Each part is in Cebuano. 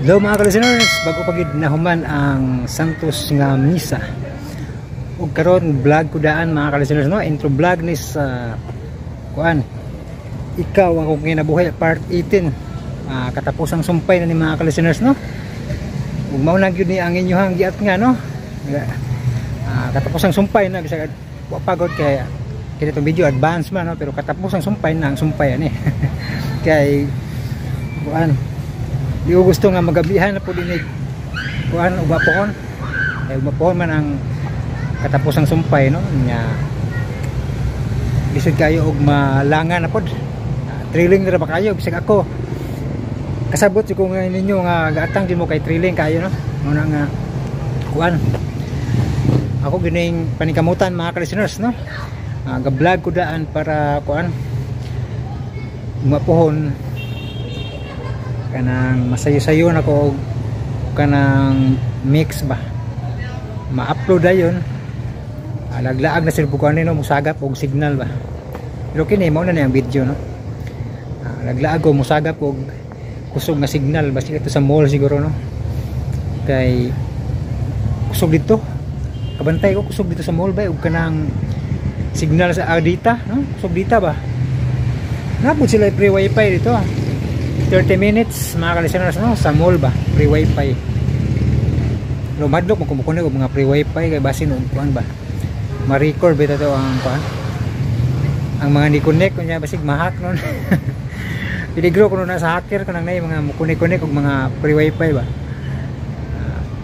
Hello, mga ka-listeners, bago pa gid nahuman ang Santos nga misa. Ug karon vlog ko daan, mga ka-listeners, no, intro vlog ni sa kuan. Ikaw ang akong kinabuhi part 18. Katapusang sumpay na ni, mga ka-listeners, no. Ug mao na gyud ni ang inyohang giat nga, no. Katapusang sumpay na, bisag wa pagod kay kini itong video advance man, no, pero katapusang sumpay na ang sumpay ani. Kay kuan, di ko gusto nga magabihan na po dinig kuan uba pohon, kay uba pohon man ang katapusang sumpay, no, nya lisod kayo og malangan na pod. Thrilling na ba kayo? Bisag ako kasabot jud ko nga ninyo nga gaatang jud mo kay thrilling kayo, no. Muna nga kuan, ako gining paningkamutan, mga ka-listeners, no. Ga-vlog ko daan para kuan, mapuhon kanang masayo-sayo na ko og kanang mix ba, ma-upload dayon. Laglaag na sila bukan, no, musagap og signal ba, pero kini mao na ni ang video, no. Laglaag ko musagap og kusog nga signal basta ito sa mall siguro, no, kay kusog dito. Kabantay ko, kusog dito sa mall ba og kanang signal sa data, no. Kusog data ba, napod sila free wifi dito, ah. 30 minutes, mga ka-listeners, no, sa mall ba, free wifi. Pero madlok mo kumukunik og mga free wifi kay basin og kuan ba, ma-record ba to ang kuan, ang mga ni connect kunya, basig ma-hack nun. Peligro kuno na sa hacker kanang nay mga mukunik-kunik og mga free wifi ba.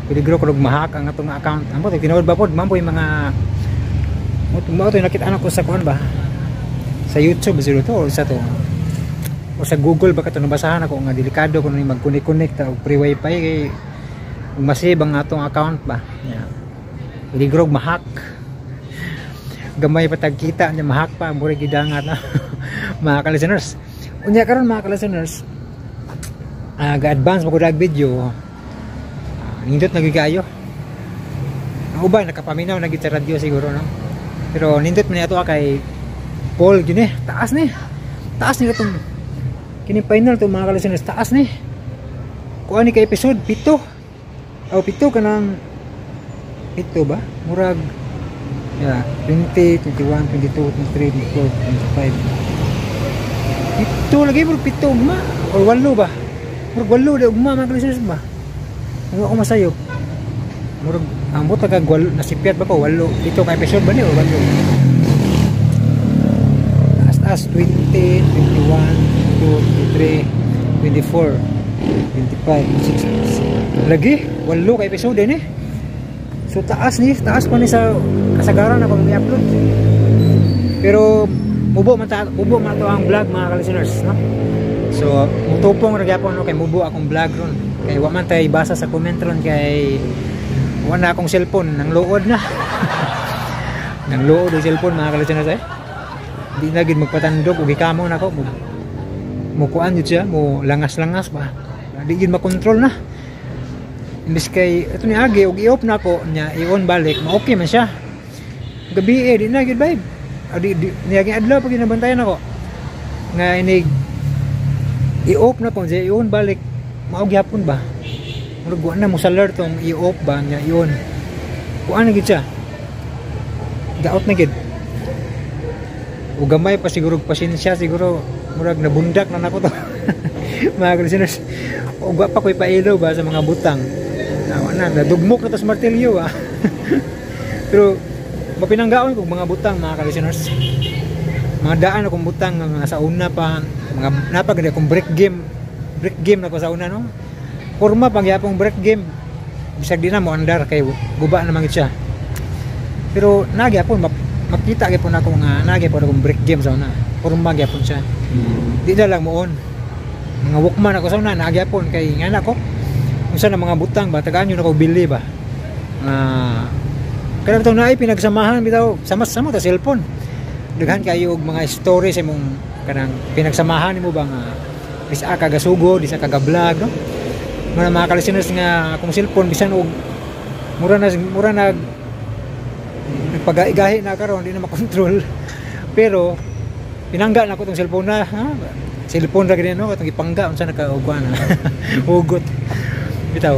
Peligro kuno ma-hack ang atong account. Ambot tinuod ba pod mamboy mga mo to, nakita ko sa kuan ba, sa YouTube siguro to or sa to o sa Google ba kato nabasahan ako nga delikado kuno ni magkunik-kunik ta og free wifi kay ma-save ang atong account ba. Yeah. Peligro ma-hack. Gamay pa tag kita niya, ma-hack pa, murag gidangat na, mga ka-listeners. Unya karon, mga ka-listeners, ga-advance mo ko dag video. Nindot na gyud kaayo. Ang uban nakapaminaw na gyud sa radyo siguro, no. Pero nindot man ato kay Paul gyud eh, taas ni. Taas ni katong kini final to, mga ka-listeners, taas ni. Kuan ni ka episode 7. Aw, 7 kanang 7 ba? Murag yeah, 20, 21, 22, 23, 24, 25. 7 lagi, murag 7 ugma or 8 ba? Murag 8 di ugma, mga ka-listeners ba? Kung ako masayop. Murag ambot kag 8, nasipyat ba ko 8, 7 ka episode ba ni or 8? Taas taas, 20, 21, 22, 23, 24, 25, 26. Lagi, 8 ka episode din eh. So taas ni, taas pa ni sa kasagaran na kung i-upload. Pero mubo man to ang vlog, mga ka-listeners, no? So mutupong ra gyapon, no, kay mubo akong vlog ron. Kay wa man tay basa sa comment ron kay wa na akong cellphone, nang luod na. Nang luod ang cellphone, mga ka-listeners eh. Di na gid magpatandog ug gikamon nako mo mukuan jud siya, mo langas-langas ba. Di gid makontrol na. Imbis kay ito ni agi og i-off na ako nya i-on balik, ma-okay man siya. Gabi eh, di na gid babe. Ah, di niaging adlaw pag ginabantayan ako nga inig i-off na ko siya, i-on balik, mao gyapon ba. Murag wa na mo salar tong i-off ba nya i-on. Kuan na gid siya. Daot na gid. O gamay pa siguro pasensya siguro, murag nabundak na nako to, mga listeners. Ug wa pa ko'y pailo ba sa mga butang. Na, na nadugmok na to sa martilyo, ah. Pero mapinanggaon kog mga butang, mga ka-listeners. Mga daan akong butang nga mga sa una pa, mga napag akong break game. Break game na ko sa una, no. Porma pang yapong break game. Bisag di na mo andar kay guba na man gid siya. Pero nagyapon makita gyapon ako nga nagyapon akong break game sa una. Porma gyapon siya. Di na lang mo on. Mga Walkman ako sa una nagyapon kay nga nako. Unsa na mga butang ba, tagaan yun ako bili ba. Nga kada bitaw naay pinagsamahan bitaw sama-sama ta cellphone. Daghan kayo og mga story sa imong kanang pinagsamahan nimo ba nga bisa ka gasugo, di sa ka ga-vlog, no. Mga mga ka-listeners nga akong cellphone bisan og mura na nagpagaigahi na karon, di na makontrol. Pero pinangga na ko tong cellphone na, ha? Cellphone ra gid, no, katong ipangga unsa na ka og kuan, hugot. Bitaw.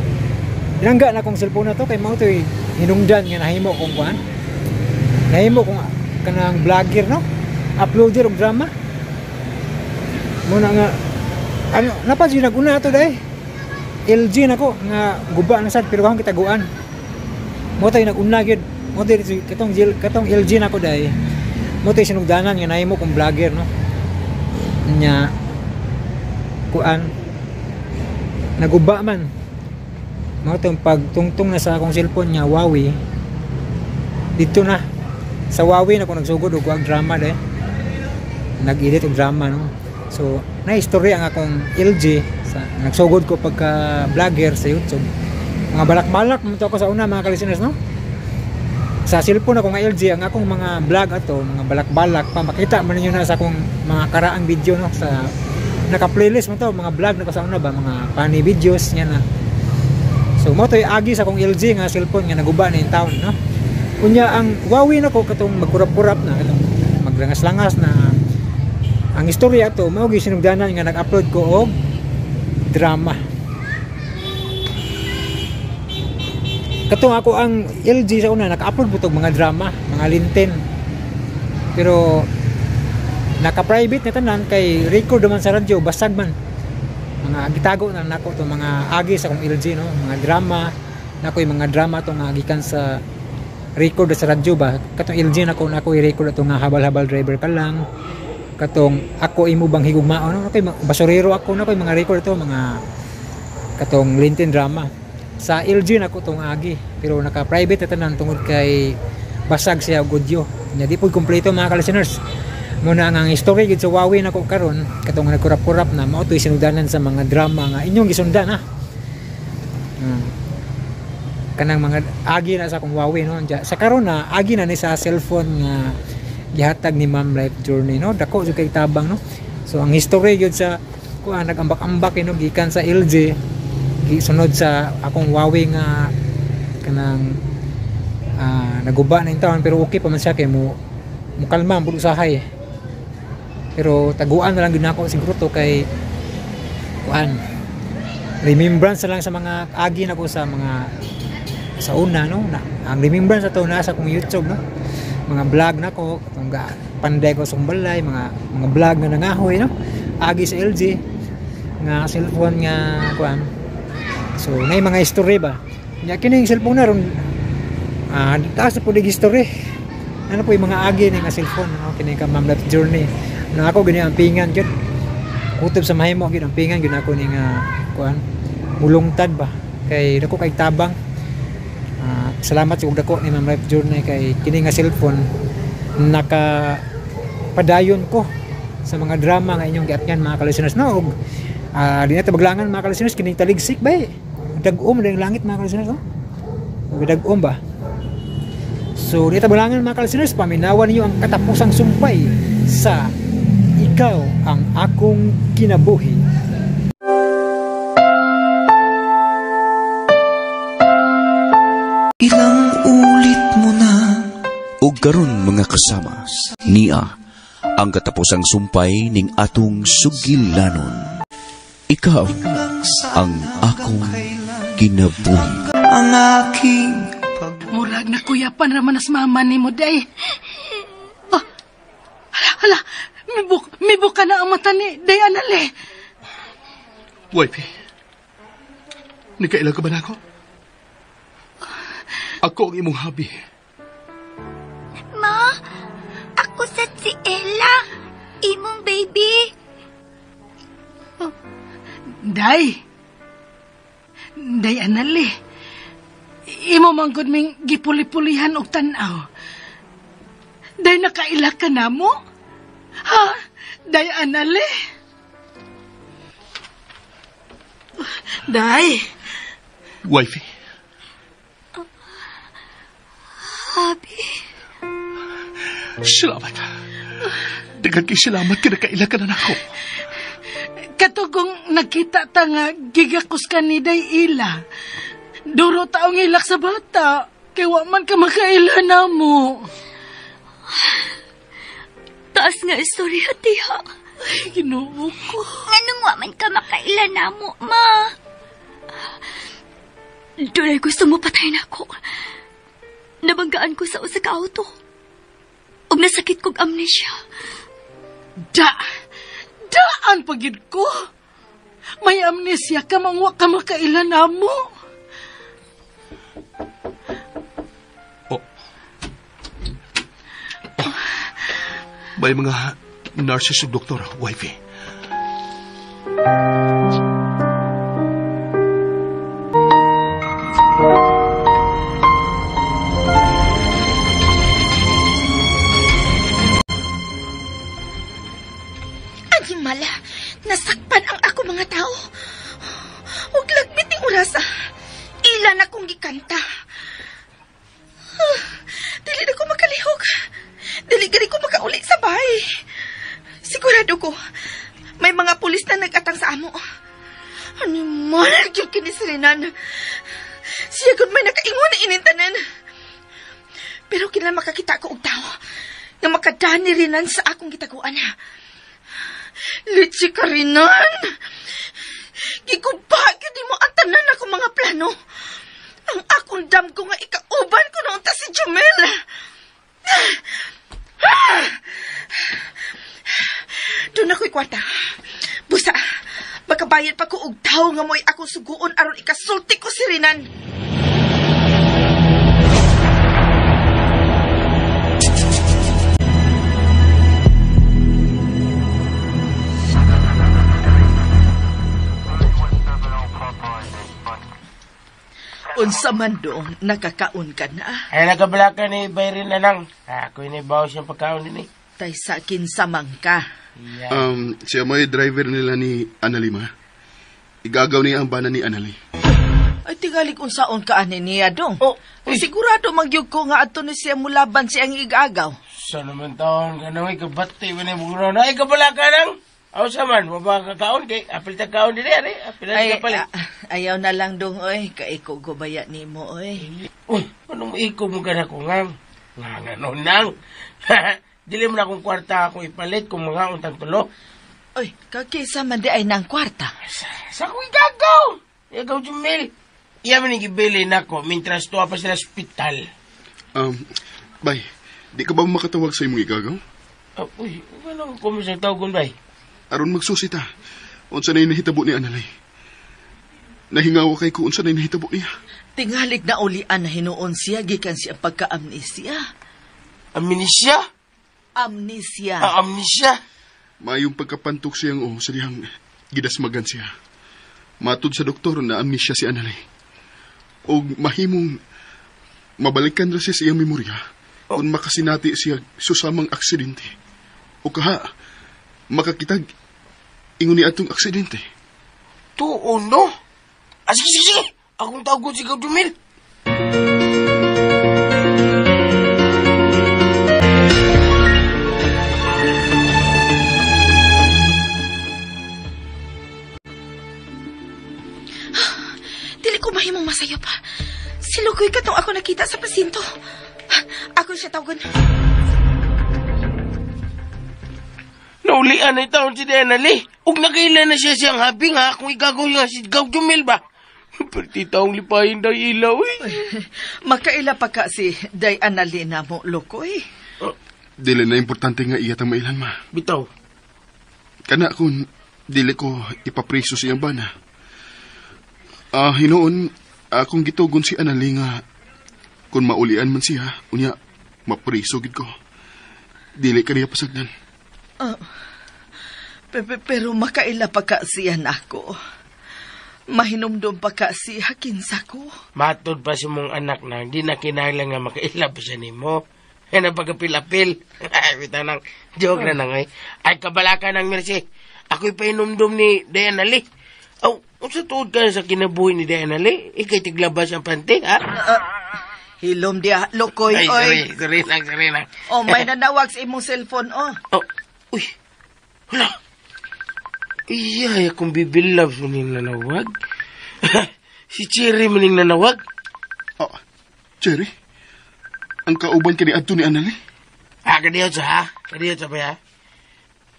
Tinangga na akong cellphone na to kay mao to'y hinungdan nga nahimo kong kuan. Nahimo kong kanang vlogger, no? Uploader og drama. Muna nga ano napa jud naguna ato day. LG nako nga guba na sad pero akong kitaguan. Mo to'y naguna gyud. Mo to'y katong LG nako day. Mo to'y sinugdanan nga nahimo kong vlogger, no? Nya kuan naguba man. Mao tong pagtungtong na sa akong cellphone nga Huawei. Dito na sa Huawei na ko nagsugod og og drama day. Nag-edit og drama, no. So, na istorya ang akong LG sa nagsugod ko pagka vlogger sa YouTube. Mga balak-balak mo to ako sa una, mga ka-listeners, no. Sa cellphone ako nga LG ang akong mga vlog ato, mga balak-balak pa, makita man ninyo na sa akong mga karaang video, no, sa naka-playlist mo to, mga vlog na ko sa una ba, mga funny videos nga na. So mo to'y agi sa akong LG nga cellphone nga naguba na in town, no. Unya ang Huawei nako katong magkurap-kurap na, katong maglangas-langas na. Ang istorya ato mao gyud sinugdanan nga nag-upload ko og drama. Katong ako ang LG sa una naka-upload po tog mga drama, mga linten. Pero naka-private na tanan kay record man sa radyo, basag man. Mga gitago na nako to mga agi sa akong LG, no, mga drama nako, yung mga drama to nga gikan sa record sa radyo ba. Katong LG nako nako i-record ato nga habal-habal driver ka lang, katong ako imo bang higugmaon, no, kay basurero ako nako yung mga record to, mga katong linten drama sa LG nako tong agi, pero naka-private na tanan tungod kay basag siya og audio. Nya di pud kompleto, mga ka-listeners. Muna ang history gid sa Huawei nako karon, katong nagkurap-kurap na, mao to'y sinugdanan sa mga drama nga inyong gisundan, ha. Kanang mga agi na sa akong Huawei, no. Sa karon na agi na ni sa cellphone nga gihatag ni Ma'am Life Journey, no. Dako jud kay tabang, no. So ang history gyud sa kuan nagambak-ambak, no, gikan sa LG gisunod sa akong Huawei nga kanang naguba na in taon, pero okay pa man siya kay mo mukalma ang usahay. Pero taguan na lang gyud nako siguro to kay kuan, remembrance na lang sa mga agi nako sa mga sa una, no. Na, ang remembrance ato nasa akong YouTube, no, mga vlog nako katong panday ko sa balay, mga vlog nga nangahoy, no, agi sa LG nga cellphone nga kuan. So nay mga history ba nya kini cellphone na ron, taas na po dig history ano po yung mga agi ni nga cellphone, no, kini ka Ma'am Life Journey na ako gani ang pingan gyud kutob sa mahimo gyud ang pingan gyud ako ni nga kuan mulungtad ba kay dako kay tabang. Salamat sa dako ni Ma'am Life Journey kay kini nga cellphone naka padayon ko sa mga drama nga inyong giatngan, mga ka-listeners, no. Og di na tabaglangan, mga ka-listeners, kining taligsik bay dag-om na yung langit, mga ka-listeners, no, dag-om ba. So di tabaglangan, mga ka-listeners, paminawan ninyo ang katapusang sumpay sa Ikaw ang Akong Kinabuhi. Ilang ulit mo na og karon, mga kasama, niya ang katapusang sumpay ning atong sugilanon. Ikaw ang akong kinabuhi. Ang aking pag... Murag na kuyapan raman as mama ni mo, day. Oh, hala, hala, mibuk ka na ang mata ni Day Anale. Wifey, nikaila ka ba na ako? Ako ang imong habi. Ma, ako sa si Ella, imong baby. Oh, Day. Day Anale. Imo manggod ming gipuli-pulihan og tan-aw. Day, nakaila ka na mo? Ha? Day Anale? Day. Wifey. Habi. Salamat. Daghan kay salamat kay nakaila ka na nako. Katugong nagkita ta nga gigakos ka ni Day Ila. Duro taong ilak sa bata. Kay wa man ka makaila na mo. Taas nga istorya, tiha. Ay, Ginoo ko. Nganong wa man ka makaila na mo, ma? Dunay gusto mo patay na ako. Nabanggaan ko sa usa ka auto. Ug nasakit kog amnesia. Daan pagid ko. May amnesia ka mangwa ka makailan na mo. Oh. Oh. May mga nurses o doktor, wifey. Animal, nasakpan ang ako mga tao. Huwag lagbit ni orasa. Ilan akong gikanta. Dili na ko makalihok. Dili gani ko makauli sa bahay. Sigurado ko, may mga pulis na nag-atang sa amo. Animal, gyud kini si Renan. Siya gud may nakaingon na inintanan. Pero kinahanglan makakita ko og tawo nga makadani Renan sa akong gitaguan. Litsi ka, Renan. Giguba gyud nimo ang tanan akong mga plano. Ang akong damgo nga ikauban ko noon ta si Jumel. Doon ako'y kwarta. Busa, makabayad pa ko og tawo nga mo'y akong suguon aron ikasulti ko si Renan. Unsa man doon, nakakaon ka na. Ay, nagkabala ka ni Byron na lang. Ako yung ibawas yung pagkaon din eh. Tay sa kinsamang ka. Yeah. Siya may driver nila ni Anali, ma. Igagaw niya ang bana ni Anali. Ay, tingalig unsaon ka ani niya dong. Oh, uy. Sigurado magyug ko nga ato ni siya mulaban siyang igagaw. Sa naman taon ka nang ikabati, winibugro na. Ay, kabala ka nang. Aw sa man, wala ka kaon kay apil ta kaon dili ari, apil na kapalit. Ayaw na lang dong oy, kaiko gubaya nimo oy. Uy, anong iko mo kana ko ngang? Nga no nang. Dili mo na akong kwarta ako ipalit kung mga untang tulo. Oy, kakisa man di ay nang kwarta. Sa ko igagaw. Igaw Jumel. Iya man gibili nako mintras tuwa pa sila ospital. Bay, di ka ba makatawag sa imong igagaw? Uy, anong kumisa tawgon bay? Aron magsusita, unsa na nahitabo ni Analay. Nahingawa kay ko unsa na nahitabo niya. Tingalig na ulian na hinuon siya gikan siya pagka-amnesia. Amnesia? Amnesia. Amnesia. Mayong pagkapantok siyang o sa dihang gidasmagan siya. Matud sa doktor na amnesia si Analay. Og mahimong mabalikan ra siya sa iyang memorya kung makasinati siya susamang aksidente. O kaha, makakitag ingon ni atong aksidente. Tuon, no? Sige, sige. Akong tawag si Gaudumil. Dili ko mahimong masayop. Silukoy ka tong ako nakita sa presinto. Ako siya tawagan. Naulian na taon si Denali. Ug nakaila na siya siyang habi nga kung igagaw nga si Gaudumil ba? Perti taong lipahin daw ilaw eh. Makaila pa ka si Day Anali na mo, Lukoy. Dili na importante nga iya tang mailan, ma. Bitaw. Kana kung dili ko ipapriso siyang bana. Hinuon, akong gitugon si Anali nga kung maulian man siya, unya, mapriso gid ko. Dili ka niya pasagdan. Pero makaila pa ka siya nako. Mahinumdum pa ka siya kinsa ko. Matod pa si mong anak na hindi na kinahanglan nga makaila pa siya nimo. Yan ang pagkapil-apil. Bitaw nang joke na nang ay. Ay kabalaka ng Mercy. Ako'y pahinumdum ni Diana Lee. Aw, unsa tuod ka sa kinabuhi ni Diana Lee? Ika'y tiglabas ang panty, ha? Hilom diya, Lukoy, ay, oy. Sorry lang. Oh, may nanawag sa imong cellphone, oh. Oh, uy, hala. Iya, akong bibilab mo ning nanawag. Si Cherry mo ning nanawag. Oh, Cherry? Ang kauban ka ni Adto ni Anali? Kadiyot sa, ha? Kadiyot sa pa, ha?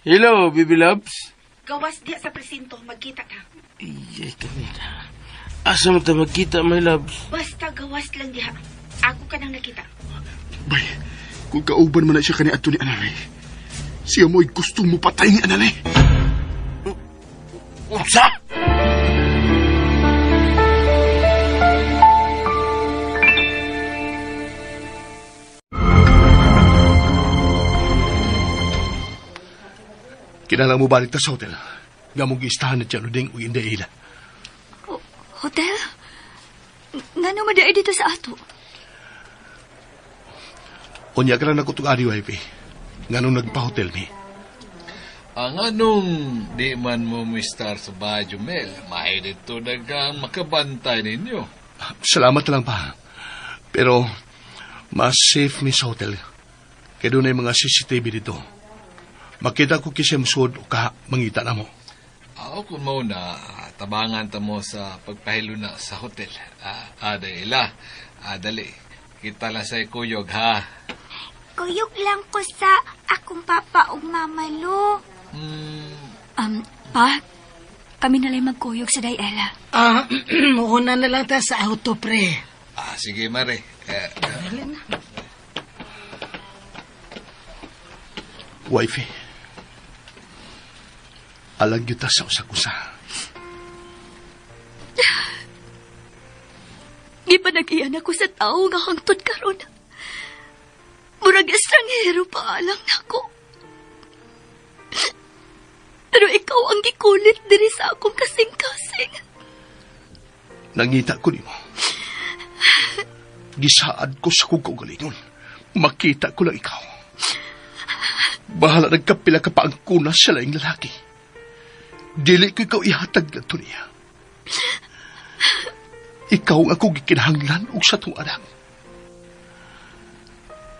Hello, Bibi Loves. Gawas diya sa presinto, magkita ta. Iya, ito nita. Asa mo ta magkita, my loves? Basta gawas lang diha. Ako ka nang nakita. Bay, kung kauban man na siya kani ato ni Anale, siya mo'y gusto mo patay ni Anale. Unsa? Kinala mo balik ta sa hotel. Nga mong giistahan na tiyan uding o inday ila. Hotel? Nga naman dahil dito sa ato? Unya ka lang nakutong ari, wifey. Nga nung nagpa-hotel ni. Ang anong di man mo mistar sa Bayo, Mel, mahilit to nagang makabantay ninyo. Salamat lang pa. Pero, mas safe mi sa hotel. Kaya doon ay mga CCTV dito. Makita ko kisya musod o ka mangita na mo. Ako kung mauna, tabangan ta mo sa pagpahilo na sa hotel. Ila. Dali. Kita lang sa kuyog, ha? Kuyog lang ko sa akong papa ug mama, Lo. Pa, kami na lang magkuyog sa Dayela. Una na lang ta sa auto, pre. Sige, Mare. Wifey, alag yuta sa usag-usa. Gipanag-iyan ako sa tao nga hangtod karon. Murag estranghero pa alang nako. Pero ikaw ang gikulit diri sa akong kasing-kasing. Nangita ko nimo. Gisaad ko sa kong kaugalingon. Makita ko lang ikaw. Bahala nagkapila ka pa ang kunas sa laing lalaki. Dili ko ikaw ihatag na to niya. Ikaw ang akong gikinahanglan og sa itong anak.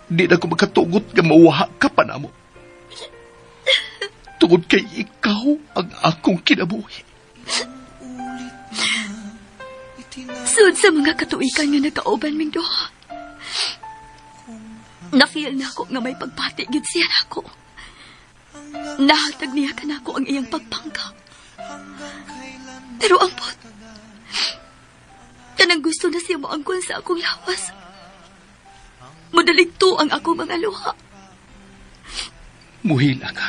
Di na ko magkatugot nga mawaha ka pa namo. Tungod kay ikaw ang akong kinabuhi. Sud sa mga katuikan nga nagkauban ming duha. Na-feel na ako nga may pagpati gid siya nako. Nahatag niya kanako ang iyang pagpangka. Pero ampot, tanang gusto na siya moangkon sa akong lawas. Mudaligto ang akong mga luha. Muhila ka.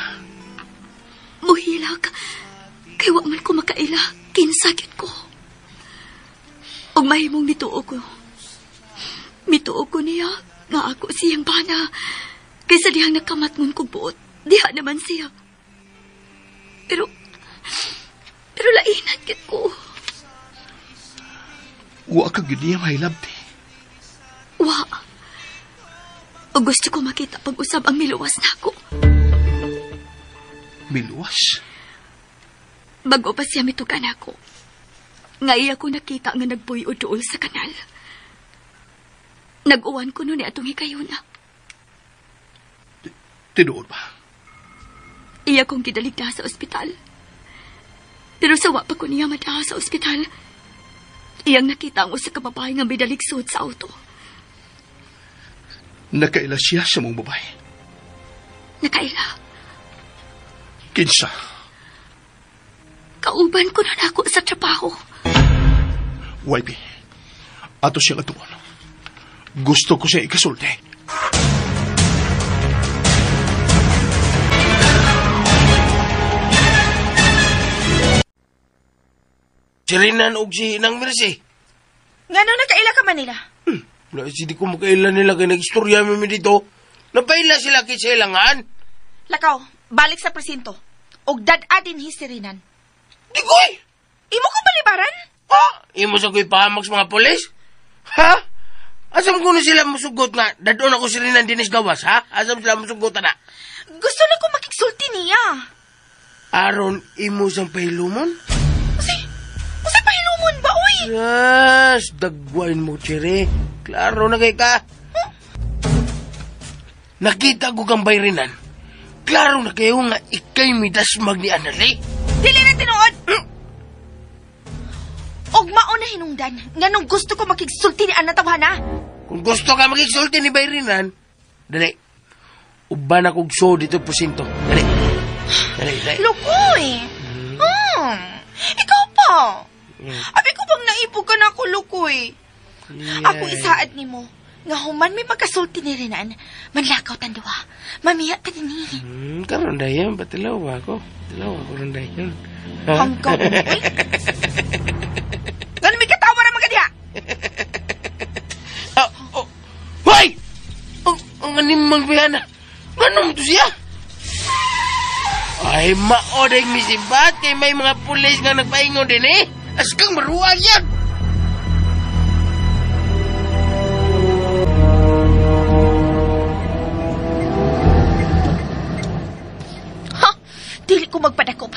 Muhila ka. Kay wa man ko makaila, kinsakit ko. Og mahimong mituo ko. Mituo ko niya nga ako siyang bana. Kaysa dihang nakamatngon ko buot, diha naman siya. Pero lainan kit ko. Wa ka gyud niya mahilabti. Wa. O gusto ko makita pag-usab ang miluwas nako. Miluwas? Bago pa siya mitukan ako. Nga iya ko nakita nga nagbuy o duol sa kanal. Nag-uwan ko noon ni atong hikayuna. Tinuod ba? Iya kong gidaligda sa ospital. Pero sawa pa ko niya madaha sa ospital. Iyang nakita ang usa ka babae nga midaligsod sa auto. Nakaila siya sa mong babae? Nakaila. Kinsa? Kauban ko na nako sa trabaho. Wifey, ato siyang atuon. Gusto ko siya ikasulti. Si Renan og si Nang Mercy. Ngano nakaila ka Manila? Wala, si di ko makaila nila kay nag-istorya mi dito. Napaila sila kay sa ilangan. Lakaw, balik sa presinto. Og dad-a din hi si Renan. Di koy! Imo ko balibaran? Ha? Imo sa ko'y pahamak sa mga polis? Ha? Asam ko na sila musugot nga? Dadon ako si Renan dinis gawas, ha? Asam sila musugot na? Gusto na ko makiksulti niya. Aron, imo sang pahilumon? Usi pahilumon ba, uy? Yes, dagwain mo, Chere. Klaro na kay ka. Huh? Nakita ko kang bayrinan. Klaro na kayo nga ikay midasmag ni Anali. Dili na tinuod! Og mao na hinungdan, nganong gusto ko makigsulti ni Ana Tawhana. Kung gusto ka makigsulti ni Bayrinan, dali. Uban akong so dito presinto. Dali. Dali, dali. Lukoy! Ikaw pa! Abi ko bang Naipog ka na ako, Lukoy. Yeah. Ako isaad nimo nga human may magkasulti ni Renan, manlakaw tan duha. Mamiya ta dinhi. Karon dayon patilaw ako. Patilaw ako ron dayon. Hanggaw mo, eh. Ngano may katawa ra mga diha? Oh. Hoy! Ang animang bihana. Ngano mo to siya? Ay, maoday misibat kay may mga pulis nga nagpaingon din eh. Askang maruag yan! Ha? Dili ko magpadakop.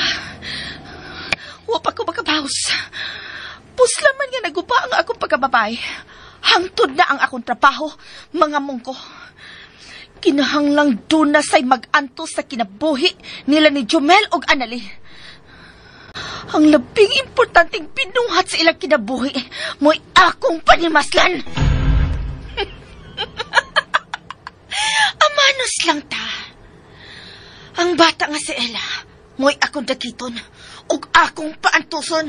Wa pa ko makabaws. Pusla man nga naguba ang akong pagkababay. Hangtod na ang akong trabaho, mga mungko. Kinahanglang doon na say mag-antos sa kinabuhi nila ni Jomel og Anali. Ang labing importanteng binuhat sa ilang kinabuhi mo'y akong panimaslan. Amanos lang ta. Ang bata nga si Ella mo'y akong dakiton ug akong paantuson.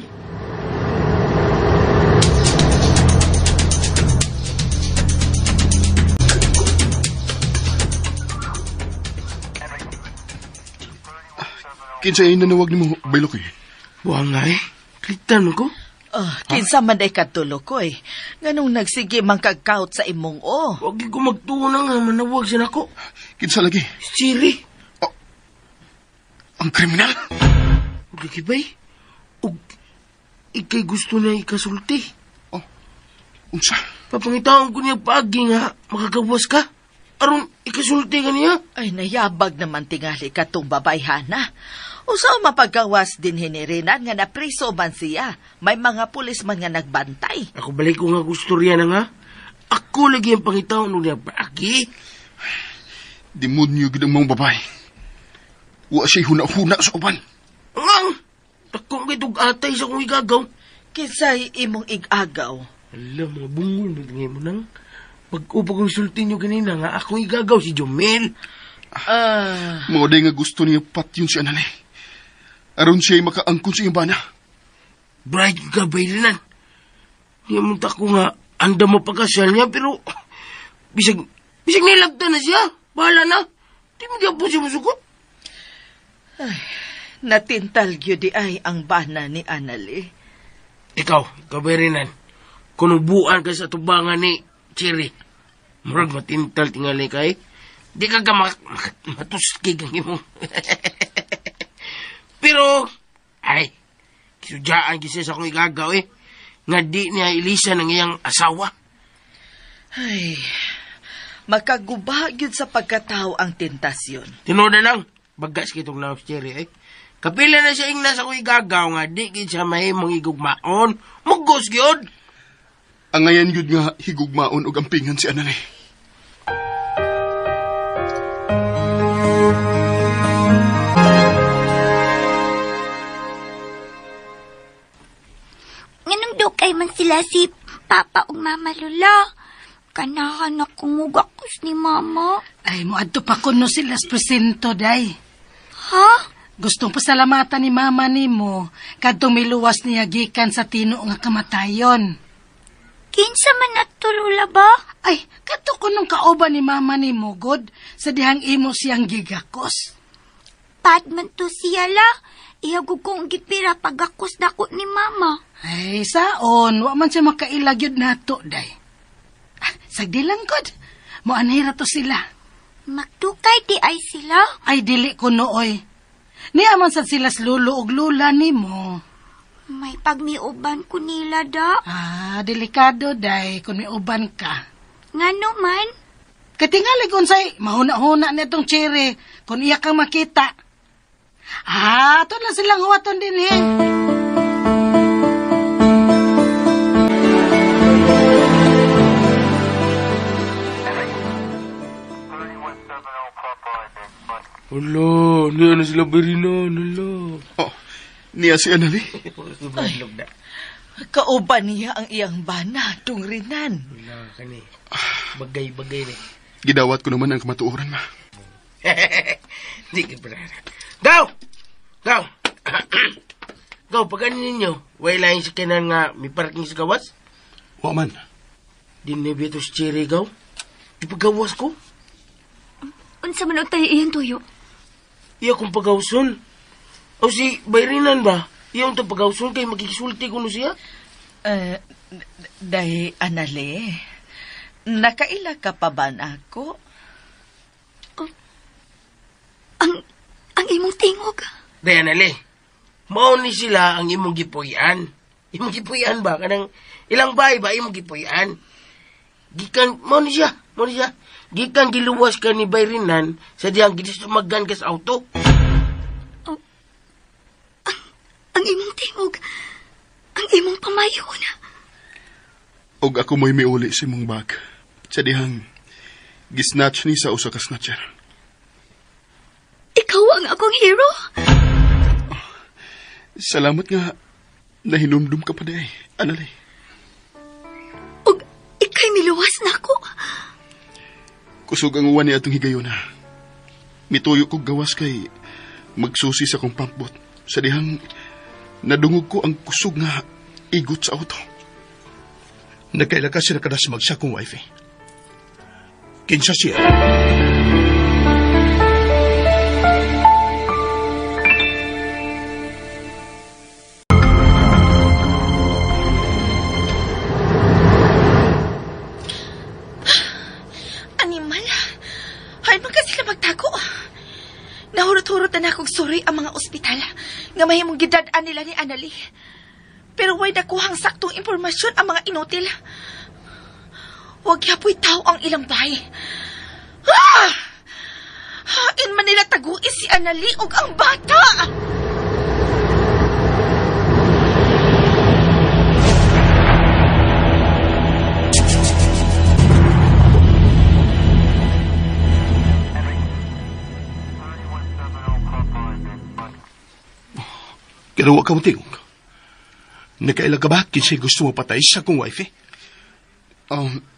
Kinsa ay nanawag nimo, Baylokoy? Buang nga eh. Klitan mo ko. Kinsa man day katulo ko eh. Nganong nagsige man kagkaut sa imong o. Wag ko magtuo na nga manawag siya nako. Kinsa lagi? Siri. Oh, ang kriminal? Lagi bay? Og ikay gusto na ikasulti. Oh, unsa? Papangitaon ko niya paagi nga makagawas ka. Aron ikasulti ka niya. Ay, nayabag naman tingali katong babayhana. Usaw mapagawas din hinirinan nga napriso man siya. May mga pulis man nga nagbantay. Ako balik ko nga gusto riyan na nga. Ako lagi ang pangitaon niya paagi. Demonyo gid ang mga babae. Wa siya'y huna-huna sa uban. Ngang! Takong kay atay sa kong igagaw. Kinsay imong igagaw? Alam, mga bungol mo tingin mo nang. Pag-upag kong sulti nyo ganina nga, ako igagaw si Jomel. Mga day nga gusto niya patyon si Anali. Aron siya'y makaangkon sa iyang bana. Bright ka, baylinan. Niya mo tako nga, anda mo pagkasal niya, pero bisag nilagta na siya. Bahala na. Di mo diya po siya masukot. Ay, natintal gyud di ay ang bana ni Anali. Ikaw, kabayrinan, kunubuan ka sa tubangan ni Cherry. Murag matintal tingali kay. Di ka ka matuskig ang imong. Pero, ay, kisudyaan kasi sa akong igagaw eh. Nga di niya ilisan ang iyang asawa. Ay, makaguba gyud sa pagkatao ang tentasyon. Tinuod na lang, bagas kitong laos, Cherry eh. Kapila na siya ingna sa akong igagaw nga di gid siya mahimong higugmaon. Mugos gyud. Ang ngayon gyud nga higugmaon og ampingan si Anali. Nganong dukay man sila si Papa ug Mama Lula? Kanahan akong mugakos ni Mama. Ay, moadto pa kuno sila sa presinto, day. Ha? Gustong pasalamatan ni Mama nimo kadtong miluwas niya gikan sa tino nga kamatayon. Kinsa man ato, Lula ba? Ay, kadto kunong kauban ni Mama nimo, God, sa dihang imo siyang gigakos. Bad man to siya la. Iyagog kong gipira pagakos dako ni Mama. Ay, saon, wa man siya makailag yun nato, day. Ah, sagdi lang, God. Moanhira to sila. Magdukay di ay sila? Ay, dili ko nooy. Niya man sad sila lulo og lula nimo. May pagmiuban ko nila da. Ah, delikado day kung miuban ka. Ngano man? Katingali kung say, mahuna-huna na itong cherry kung iya kang makita. Ah, ito lang silang huwaton din eh. Hala, niya na sila Berinan, hala. Oh, niya si Anali. Ay, kauban niya ang iyang bana, tung Rinan. Wala ka ni. Bagay-bagay ni. Gidawat ko naman ang kamatuoran, ma. Di ka pala. Daw! Daw! Gaw, pag ninyo, way lain sa kinan nga may parking sa gawas? Wa man. Dinibito si Cherry, gaw. Ipagawas ko. Unsa man og tayo iyan tuyo? Iya kong pagawson. O si Bayrinan ba? Iya ang pagawson kay makikisulti ko no siya? Day, Anali, nakaila ka pa ba na ako? Oh, ang imong tingog. Day, Anali, mao ni sila ang imong gipuy-an. Imong gipuy-an ba? Kanang ilang bahay ba imong gipuy-an? Gikan, mao ni siya. Gikan giluwas ka ni Bayrinan sa diyang gidisumagan ka sa auto. Oh, ang imong tingog, ang imong pamayon. Og ako mo'y miuli sa imong bag. Sa dihang gisnatch ni sa usa ka snatcher. Ikaw ang akong hero? Oh, salamat nga nahinumdum ka pa day, Anali. Og ikay miluwas na ako. Kusog ang uwan ni atong higayona. Mituyo kog gawas kay magsusi sa akong pampot. Sa dihang nadungog ko ang kusog nga igot sa auto. Nagkaila ka sila kadasmag sa akong wife. Kinsa siya? Animal? Hay man ka sila magtago. Nahurot-hurot na akong suri ang mga ospital nga mahimong gidad-an nila ni Anali. Pero way nakuhang saktong impormasyon ang mga inutil. Huwag yapoy tao ang ilang bahay. Ah! Hain man nila taguis si Anali og ang bata! Pero wag ka matingog. Nakaila ka ba kinsay gusto mo patay sa akong wife eh?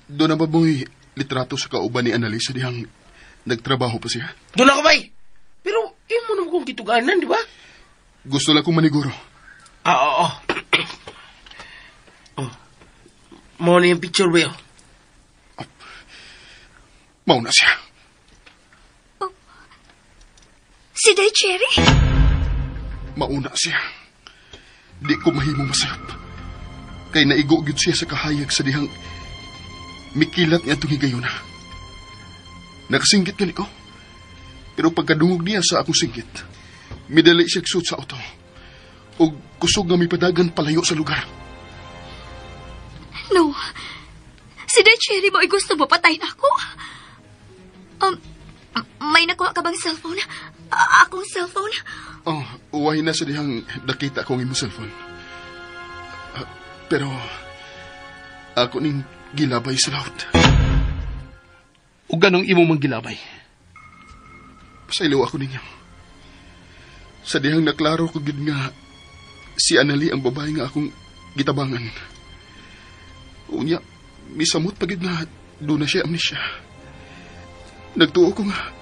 Doon na ba mo'y litrato sa kauban ni Annalisa dihang nagtrabaho pa siya? Doon ako bay! Pero imo naman kong kituganan, di ba? Gusto lang kong maniguro. Ah, oo. Oh. Mao na yung picture ba yun? Oh. Mao na siya. Oh. Si Day Cherry? Mauna siya. Di ko mahimo masayop. Kay naigo gyud siya sa kahayag sa dihang mikilat nga itong higayona. Nakasinggit gani ko. Pero pagkadungog niya sa akong singgit, midali siya suot sa auto. O kusog nga mipadagan palayo sa lugar. No. Si Day Cherry mo ay gusto mo patay na ako. May nakuha ka bang cellphone? Akong cellphone? Oh, uwahin na sa dihang nakita ko ang imong cellphone. Pero, ako ning gilabay sa laot. O ganong imo mang gilabay? Pasaylo ako ninyo. Sa dihang naklaro ko gid nga si Anali ang babae nga akong gitabangan. Unya, misamot pa gid nga doon na siya amnesia. Nagtuo ko nga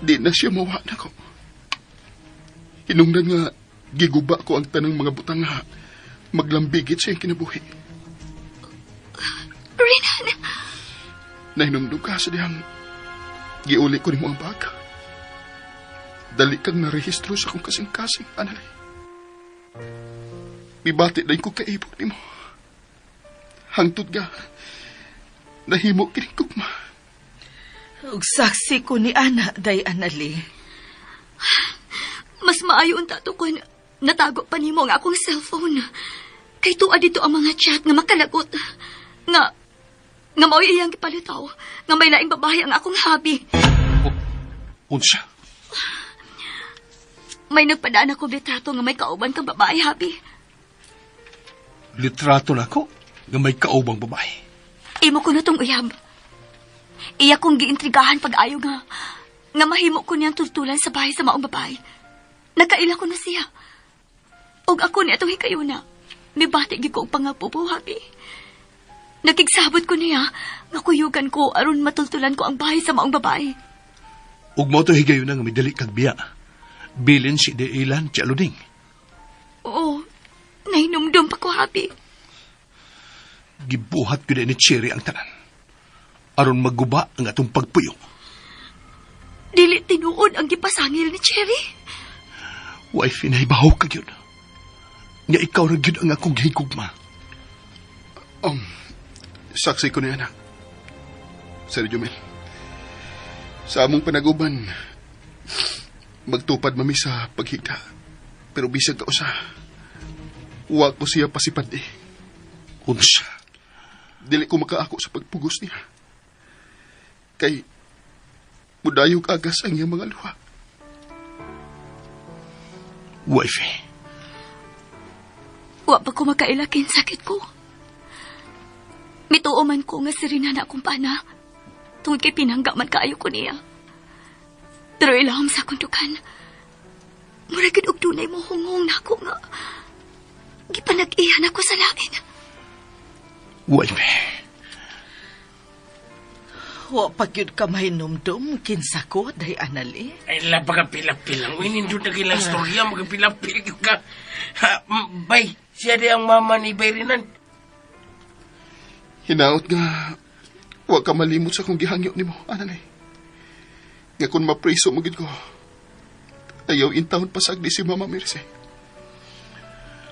di na siya mawa na ko. Hinungdan nga giguba ko ang tanang mga butang nga maglambigit sa iyang kinabuhi. Renan! Nahinumdum ka sa dihang giuli ko nimo ang bag. Dali kang narehistro sa akong kasing-kasing, Anali. Mibati na ko kaibog nimo. Hangtod ka, nahimo kining gugma. Ug saksi ko ni Ana, Day Anali. Mas maayo unta to kun natago pa nimo ang akong cellphone. Kay tuwa dito ang mga chat nga makalagot. Nga mao'y iyang gipalitaw. Nga may laing babae ang akong habi. Unsa? May nagpadaan ako litrato nga may kauban kang babae, habi. Litrato na ako nga may kaubang babae. Imo ko na tong uyab. Iya kong giintrigahan pag-ayo nga mahimo ko niyang tultulan sa bahay sa maong babae. Nagkaila ko na siya. Og ako ni atong hikayuna. Mibati gi ko og pangapupo, habi. Nakigsabot ko niya nga kuyugan ko aron matultulan ko ang bahay sa maong babae. Ug mo to higayuna nga midali kag biya. Bilin si Deilan ti Aluding. Oo, nahinumdum pa ko, Habi. Gibuhat ko ni Cherry ang tanan. Aron magguba ang atong pagpuyo. Dili tinuod ang gipasangil ni Cherry. Wife, inahibaw ka yun. Nga ikaw ra gyud ang akong gihigugma. Saksi ko ni anak. Sir Jumel, sa among panaguban, magtupad mami sa paghigda. Pero bisag ka usa, wa ko siya pasipad eh. Unsa? Dili ko makaako sa pagpugos niya. Kay, mudayog agas ang iyang mga luha. Wifey. Wa pa ko makailakin sakit ko. Mituo man ko nga si Renan akong pana. Tungod kay pinangga man kaayo ko niya. Pero ilahom sa akong dukan. Mura gid og dunay mo hunghong nako nga gipanag-ihan ako sa lain. Wifey. Wa pa gyud ka mahinumdum kinsa ko day Anali. Ay la pagapilapil. Uy, nindot na kilang storya magapilapil ka. Ha, bay, siya di ang mama ni Bay Renan. Hinaot nga, wa ka malimot sa akong gihangyo nimo, Anali. Nga kung mapriso mo gid ko, ayaw in town pasagdi si Mama Mercy.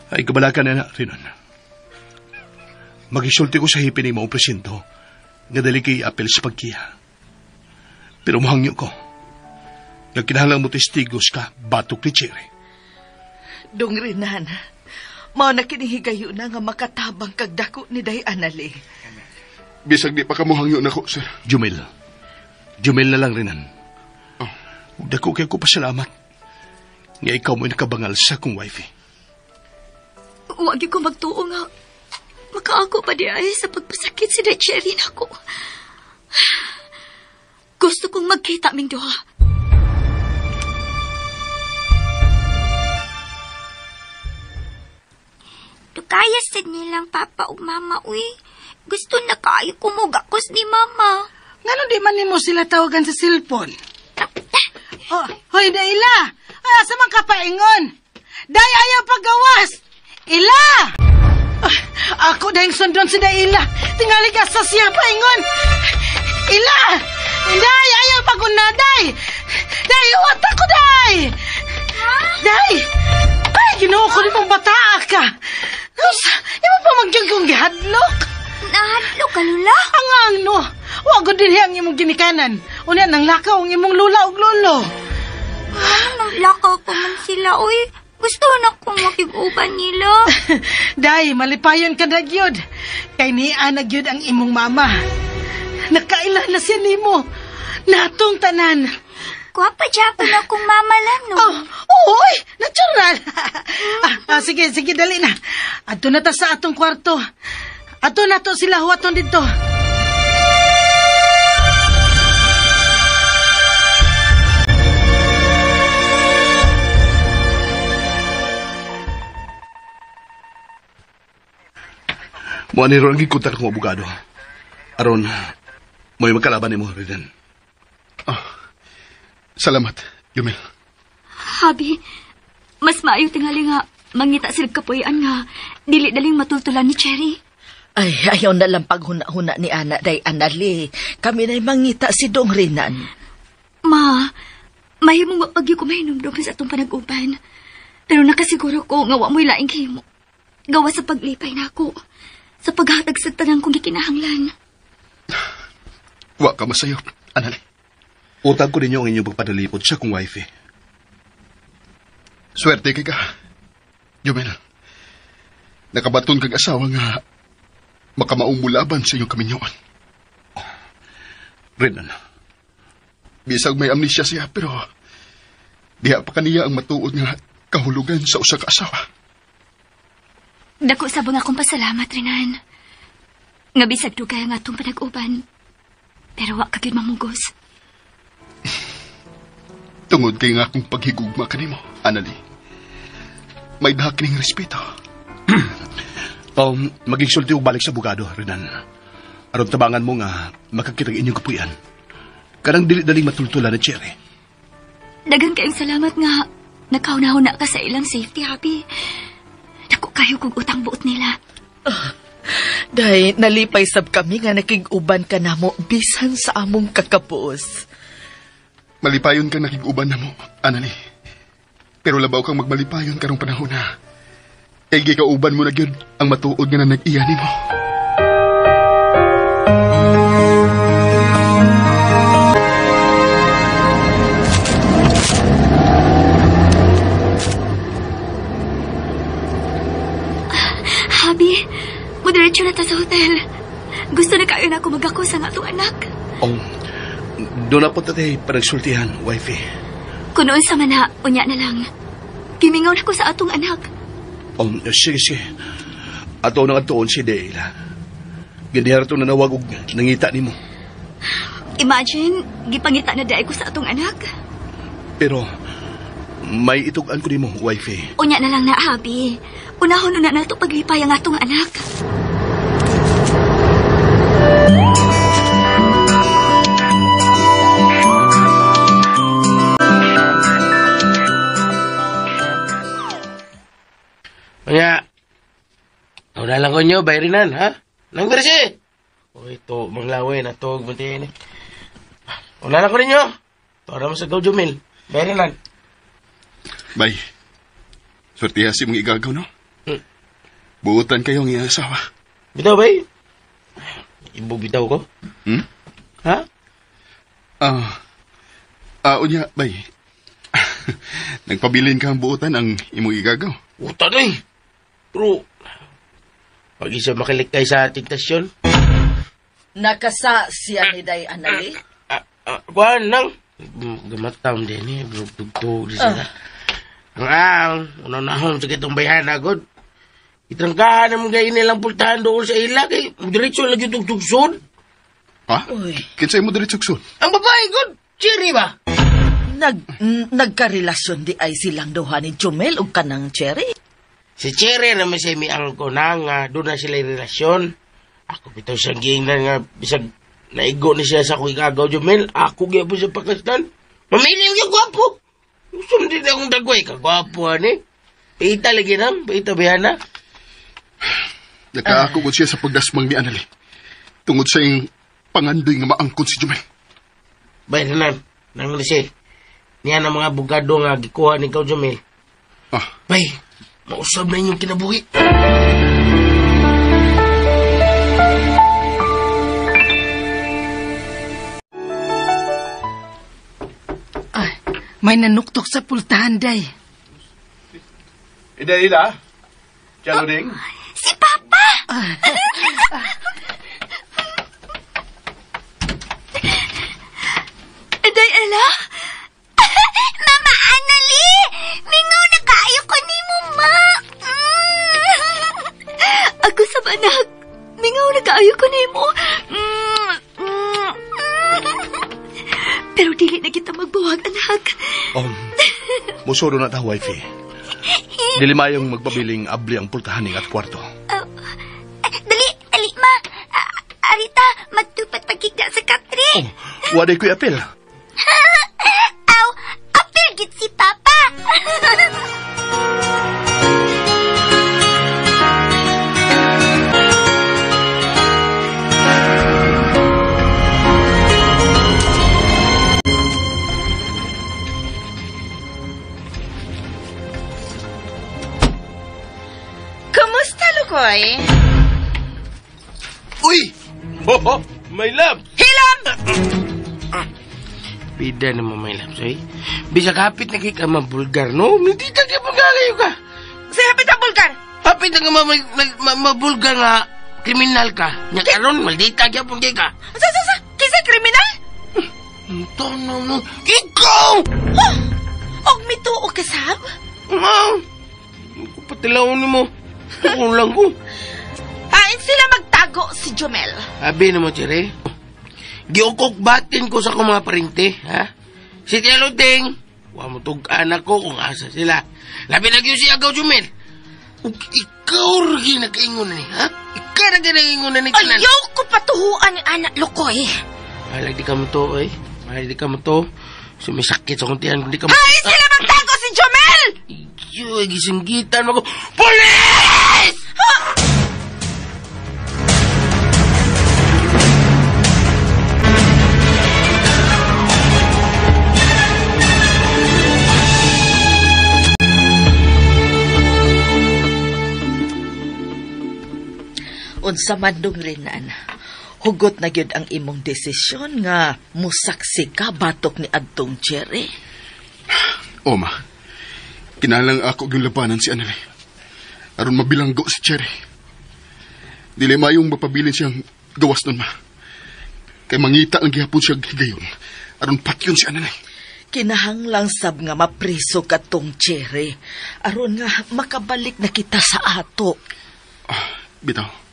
Ay, kabalakan na na, Renan. Magisulti ko sa hipin ni mo ang presinto nga dali kay apel sa pagkiya. Pero muhangyo ko, nga kinahanglan mo testigos ka, batok ni Cherry. Dong Renan, mao na kinihigayo na nga makatabang kag dako ni Day Anali. Bisag di pa ka muhangyo nako, sir. Jumel. Jumel na lang, Renan. Oh. Ug dako kay ko pasalamat nga ikaw mo'y nakabangal sa akong wifey. Wa gyud ko magtuo nga makaako pa di ay sa pagpasakit si Day Cherry nako. Gusto kong magkita ming duha. Dukaya sad nilang papa ug mama, uy. Gusto na kaayo kumugakos ni mama. Ngano di man nimo sila tawagan sa cellphone? Oh, hoy, Daila! Ay, asa man ka paingon? Day, ayaw paggawas! Ila! Ah, ako dahil sundon si Daila. Tingali ka sa siya paingon. Ila! Day, ayaw paguna, day! Day, uwat ako, day! Day! Ay, Ginoo ko nimong bataa ka. Usa, imo pa magyag kong gihadlok. Nahadlok ka, Lula? Ang ano, wa gud dinhi ang imong ginikanan. Unya nang lakaw ang imong lula ug lolo. Ano nang lakaw pa man sila, uy. Gusto na kong makig-uban nila. Day, malipayon ka na gyud. Kay niya na gyud ang imong mama. Nakaila na siya nimo. Natong tanan. Gwapa japon akong mama lang, no? Oh, oy, natural. Sige, sige, dali na. Adto na ta sa atong kwarto. Adto na to sila huwaton dito. Mo ani ron gikontak akong abogado. Aron mo'y magkalaban nimo, Renan. Oh, salamat, Yumel. Habi, mas maayo tingali nga mangita sila kapuy-an nga dili daling matultulan ni Cherry. Ay, ayaw na lang paghuna-huna ni Ana day Anali. Kami na'y mangita si Dong Renan. Ma, mahimong wa pagyo ko mahinumdum sa atong panag-uban. Pero nakasiguro ko nga wa mo'y laing himo. Gawa sa paglipay nako. Sa paghatag sa tanang kong gikinahanglan. Wa ka masayop, Anali. Utang ko ninyo ang inyong pagpadalipot sa akong wife. Swerte kay ka, Jumel. Nakabaton kag asawa nga makamaong mulaban sa inyong kaminyoan. Renan. Bisag may amnesia siya, pero diha pa kaniya ang matuod nga kahulugan sa usa ka asawa. Dako sa bang akong pasalamat, Renan. Nga bisag dugay ang atong panag-uban. Pero wa ka gyud mamugos. Tungod kay nga akong paghigugma kanimo, Anali. May dahak ning respeto. Magigsulti og balik sa abogado, Renan. Aron tabangan mo nga makakita ang inyong kapuyan. Kanang dili-daling matultulan ni Cherry. Daghan kayong salamat nga nakauna-huna ka sa ilang safety, Happy. kayo kog utang buot nila. Day, nalipay sab kami nga nakig-uban ka namo bisan sa among kakapuos. Malipayon kang nakig-uban namo, Anali. Pero labaw kang magmalipayon karong panahon na. Kay gikauban mo na gyud ang matuod nga na nag-iya nimo. Habi, mudiretso na ta sa hotel. Gusto na kayo na ako magako sa atong anak. Oh, doon na po tatay panagsultihan, wifey. Kunoon sa mana, unya na lang. Gimingaw na ko sa atong anak. Oh, sige, sige. Ato nang atuon si Dela. Ganihar ito nanawag og nangita nimo. Imagine, gipangita na dahil ko sa atong anak. Pero, may itugan ko nimo, wifey. Unya na lang na, Habi. Unahon una na ito paglipay ang atong anak. Kaya, wala lang ko nyo, bayrinan, ha? Nang bersi! O ito, manglawin, atog, buntiin. Wala lang ko ninyo. Tora mo sa Gaujumil. Bayrinan. Bay, swertiha si mong igagaw, no? Buutan kayo ang iyang asawa. Bitaw, bay? Ibog bitaw ko? Hmm? Ha? Unya, bay. Nagpabilin ka ang buutan ang imong igagaw. Utan eh. Pero, pag isa makilikay sa tentasyon. Nakasa siya ni Day Anali? Kuhan nang. Gamatam din eh. Tugtug di sila. Ang, unang-nahong sa kitong bayan agad. Itrangkahan naman kayo nilang pultahan doon sa ila. Kay, diretso lagi tugtugsod. Ha? Kinsay mo diretso sud? Ang babae, god. Cherry ba? Nagkarelasyon di ay silang duha ni Jumel o kanang Cherry? Si Cherry naman siya may angko na nga doon na sila relasyon. Ako bitaw siyang giingnan nga bisag naigo ni siya sa akong igagaw, Jumel. Ako gyapon siya pakastan. Mamili yung gwapo. Gusto mo din akong dagway. Kagwapo, ani. Paita lagi na. Paita bayana. Nagkaako ko siya sa pagdasmang ni Anali. Tungod sa iyong pangandoy nga maangkon si Jumel. Bayan na. Nang siya. Niya ang mga abogado nga gikuha ni Ikaw, Jumel. Ah. Bay, mausab na inyong kinabuhi. Ay, may nanuktok sa pultahan, day. Ida, Ida. Tiyalo ding. Si Papa! Day, Ella? Mama Anali! Mingaw na kaayo ko ni mo, ma! Ako sa anak, mingaw na kaayo ko ni mo. Pero dili na kita magbuwag, anak. Musuro na ta, wifey. Dili mayong magpabiling abli ang pultahaning at kwarto. Dali, dali, ma. Arita, magtupat pagkigda sa katre. Oh, waday ko'y apel. Aw, apel git si Papa. Kumusta, Lukoy? Uy! Oh, oh, my love! Hilam! Bida naman, my love, soy. Bisag hapit na kay ka mabulgar, no? Hindi ka kaya ka. Sa hapit ang bulgar? Hapit na ka mabulgar nga kriminal ka. Nya karon, maldita gyapon kay ka. Sa, sa, sa! Kinsa kriminal? Ito, no, no. Ikaw! Huh? Og mituo ka, sab? Ma! Patilaw ni mo. Ako lang ko. Hain sila magtago si Jumel. Abi na mo, Chere. Giukok batin ko sa akong mga parente, ha? Si Tia Luteng, wa mo tug-anak ko kung asa sila. Labi na gyud si Agaw Jumel. Ug ikaw rin nakaingon na ni, ha? Ikaw na nakaingon na ni tanan. Ayaw ko patuhuan ni anak Lukoy. Mahalag di ka mo to, eh. Mahalag di ka mo to. Sumisakit sa kong tiyan. Di ka mo... Hain sila magtago si Jomel! Iyo, gisinggitan mo ko. Pulis! Unsa man dong Renan, hugot na gyud ang imong desisyon nga musaksi ka batok ni adtong Jerry. O, ma. Kinalang ako yung labanan si Annalie. Aron mabilanggo si Cherry. Dili mayong mapabilin siyang gawas nun, ma. Kay mangita ang gihapon siya higayon. Aron patyon si Annalie. Kinahanglang sab nga mapriso katong Cherry. Aron nga makabalik na kita sa ato. Bitaw.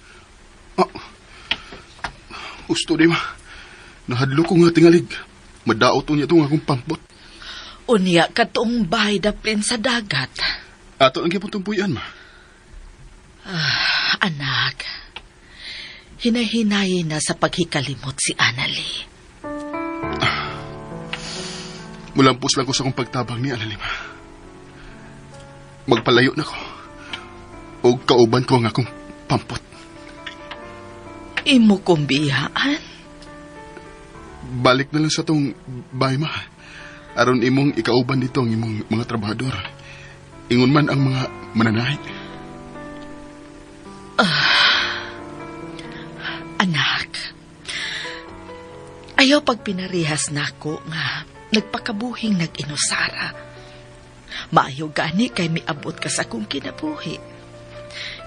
Gusto di, ma. Nahadlo ko nga tingalig. Madaot niya itong akong pampot. Unya katong bahay daplin sa dagat. Ato ang gihapon tumpuyan, ma. Anak, hinahinayin na sa paghikalimot si Annalie. Mulampos lang ko sa akong pagtabang ni Annalie, ma. Magpalayo na ko. O kauban ko ang akong pampot. Imo kong biyaan? Balik na lang sa tong bahay, ma. Aron imong ikauban dito ang imong mga trabahador. Ingon man ang mga mananahi. Anak, ayaw pag pinarehas nako nga nagpakabuhing nag-inusara. Maayo gani kay miabot ka sa akong kinabuhi.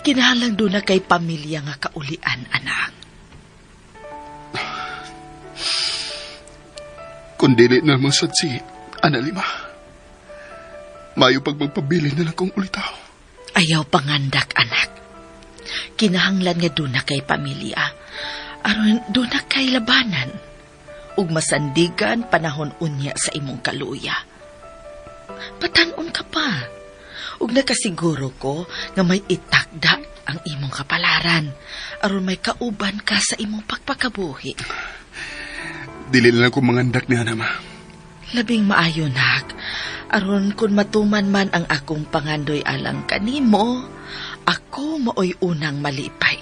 Kinahanglan doon na kay pamilya nga kaulian, anak. Kung dili na naman sad si Annalie, ma. Maayo pag magpabilin na lang kong ulitaw. Ayaw pangandak, anak. Kinahanglan nga doon na kay pamilya. Aron doon na kay labanan. Ug masandigan panahon unya sa imong kaluya. Patanon ka pa. Ug nakasiguro ko nga may itakda ang imong kapalaran. Aron may kauban ka sa imong pagpakabuhi. Dili na lang kong mangandak ni Ana, ma. Labing maayo, nak. Aron kung matuman man ang akong pangandoy alang kanimo, ako maoy unang malipay.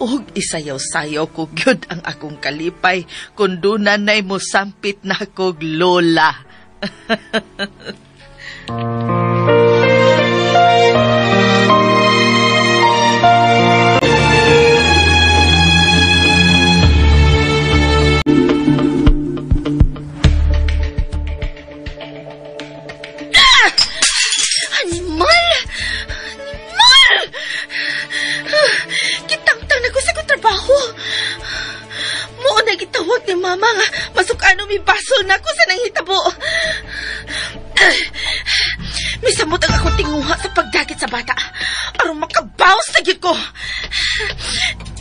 Ug isayaw-sayaw ko gyud ang akong kalipay kung dunanay mo sampit na kog lola. Animal! Animal! Kitangtang na ko sa kong trabaho. Mo na gitawag ni mama nga masukano mi basol na ko sa nanghitabo. Misamot ang akong tinguha sa pagdakit sa bata. Aron makabawas na gyud ko.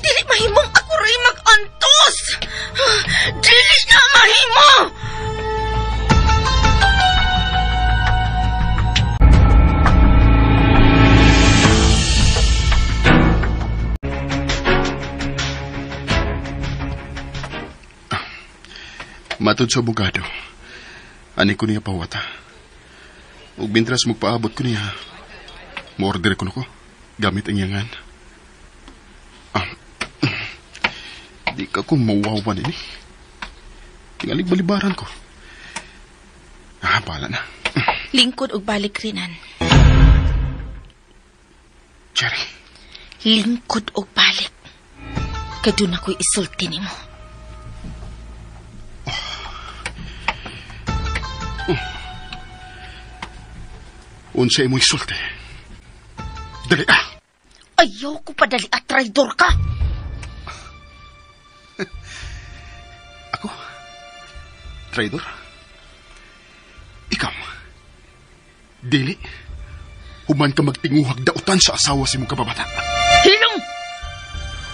Dili mahimong ako ray mag-antos. Dili na mahimo! Matod sa abogado, ani ko niya pawata. Ug mintras magpaabot ko niya, mo-order ko na ko, gamit ang iyangan. Di ka ko mawawa nini. Tingalig balibaran ko. Bahala na. Lingkod og balik, Renan. Cherry. Lingkod og balik. Kay doon ako'y isulti nimo. Unsa imo isulti? Dali ah! Ayaw ko padali at traidor ka! Ako? Traidor? Ikaw? Dili? Human ka magtinguhag dautan sa asawa si mong kababata. Hilong!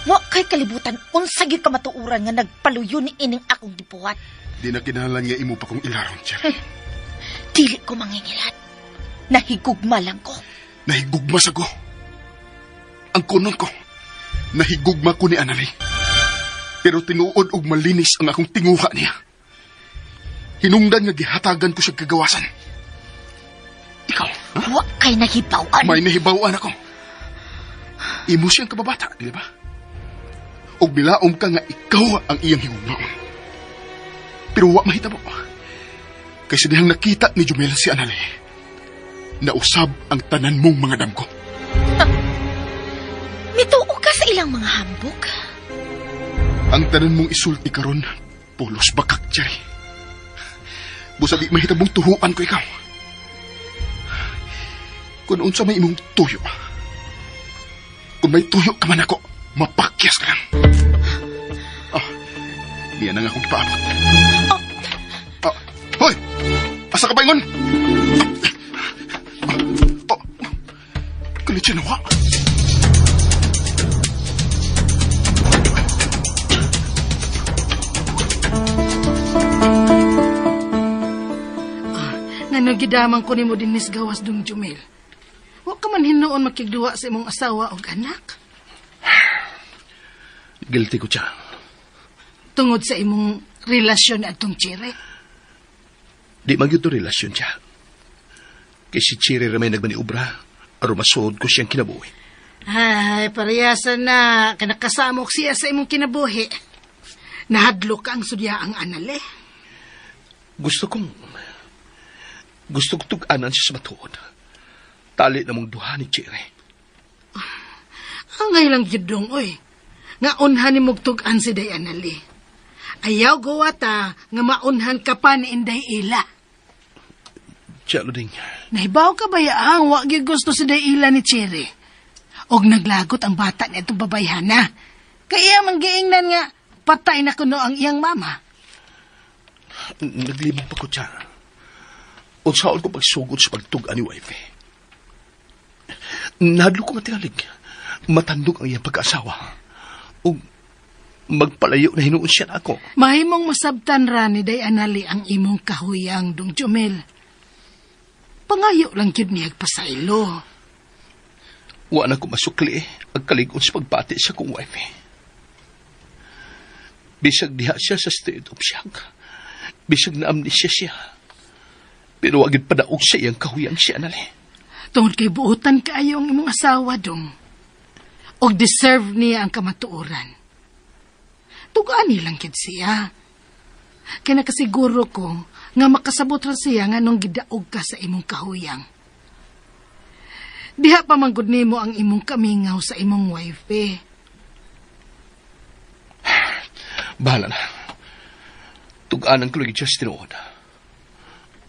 Wa kay kalibutan unsa gyud ka matuoran nga nagpaluyo ni ining akong gibuhat. Di na kinahanglan nga imo pa kong ilaron, Cherry. Dili ko mangingilad. Nahigugma lang ko. Nahigugma sa ko. Ang kunon ko. Nahigugma ko ni Annalie. Pero tinuod og malinis ang akong tinguha niya. Hinungdan nga gihatagan ko siya kagawasan. Ikaw? Ha? Wa kay nahibaw-an. May nahibaw-an ako. Imo siyang kababata, di ba? Og bilaom ka nga ikaw ang iyang higugmaon. Pero wa mahitabo. Kaysa dihang nakita ni Jumel si Anali, nausab ang tanan mong mga damgo. Mituo ka sa ilang mga hambog? Ang tanan mong isulti karon, pulos bakak, Cherry. Busa di mahitabong tuhuan ko ikaw. Kung unsa may imong tuyo, kung may tuyo ka man ako, mapakyas ka lang. Ah, diyan na nga akong ipaabot. Ah, hoy! Asa ka ba ingon? Oh, kalit siya nawa. Nga nagidamang ko nimo din gawas dong Jumel. Wa ka man hinuon makigduwa sa imong asawa og anak. Guilty ko siya. Tungod sa imong relasyon atong Chire. Di magyud to relasyon siya. Kay si Chire ramay nagmaniobra, aron masuod ko siyang kinabuhi. Ay, parehasan na kinakasamok siya sa imong kinabuhi. Nahadlok ka ang sudya ang anale. Gusto kong tug-anan siya sa matuod. Tali na mong duha ni Chire. Angay lang gyud dong, oy. Nga unhan ni mugtug-an si Day Anali. Ayaw gawata nga maunhan ka pa ni Inday Ila. Siya, Luding. Nahibaw ka ba yaang wa gyud gusto si Day Ila ni Chire? Og naglagot ang bata niya itong babayhana. Kaya man giingnan nga patay na kuno ang iyang mama. Naglimog pa ko siya. Unsaon ko pagsugod sa pagtug-an ni wife. Nahadlok ko matingalig. Matandog ang iyang pagkaasawa. O magpalayo na hinuon siya na ako. Mahimong masabtan ra ni Day Anali ang imong kahuyang, Dong Jumel. Pangayo lang gyud niya pasaylo. Wa na ko masukli ang kalig-on sa pagbati sa kong wife. Bisag diha siya sa state of shock. Bisag na amnesia siya. Pero wag padaog sa iyang kahuyang siya Anali. Tungod kay buotan kaayo ang imong asawa, Dong. Og deserve niya ang kamatuoran. Tugaan nilang kid siya. Kaya nakasiguro ko nga makasabot ra siya nga nung gidaog ka sa imong kahuyang. Diha pa man gud nimo ang imong kamingaw sa imong wife eh. Bahala na. Tugaan ang kulog siya sa tinuod.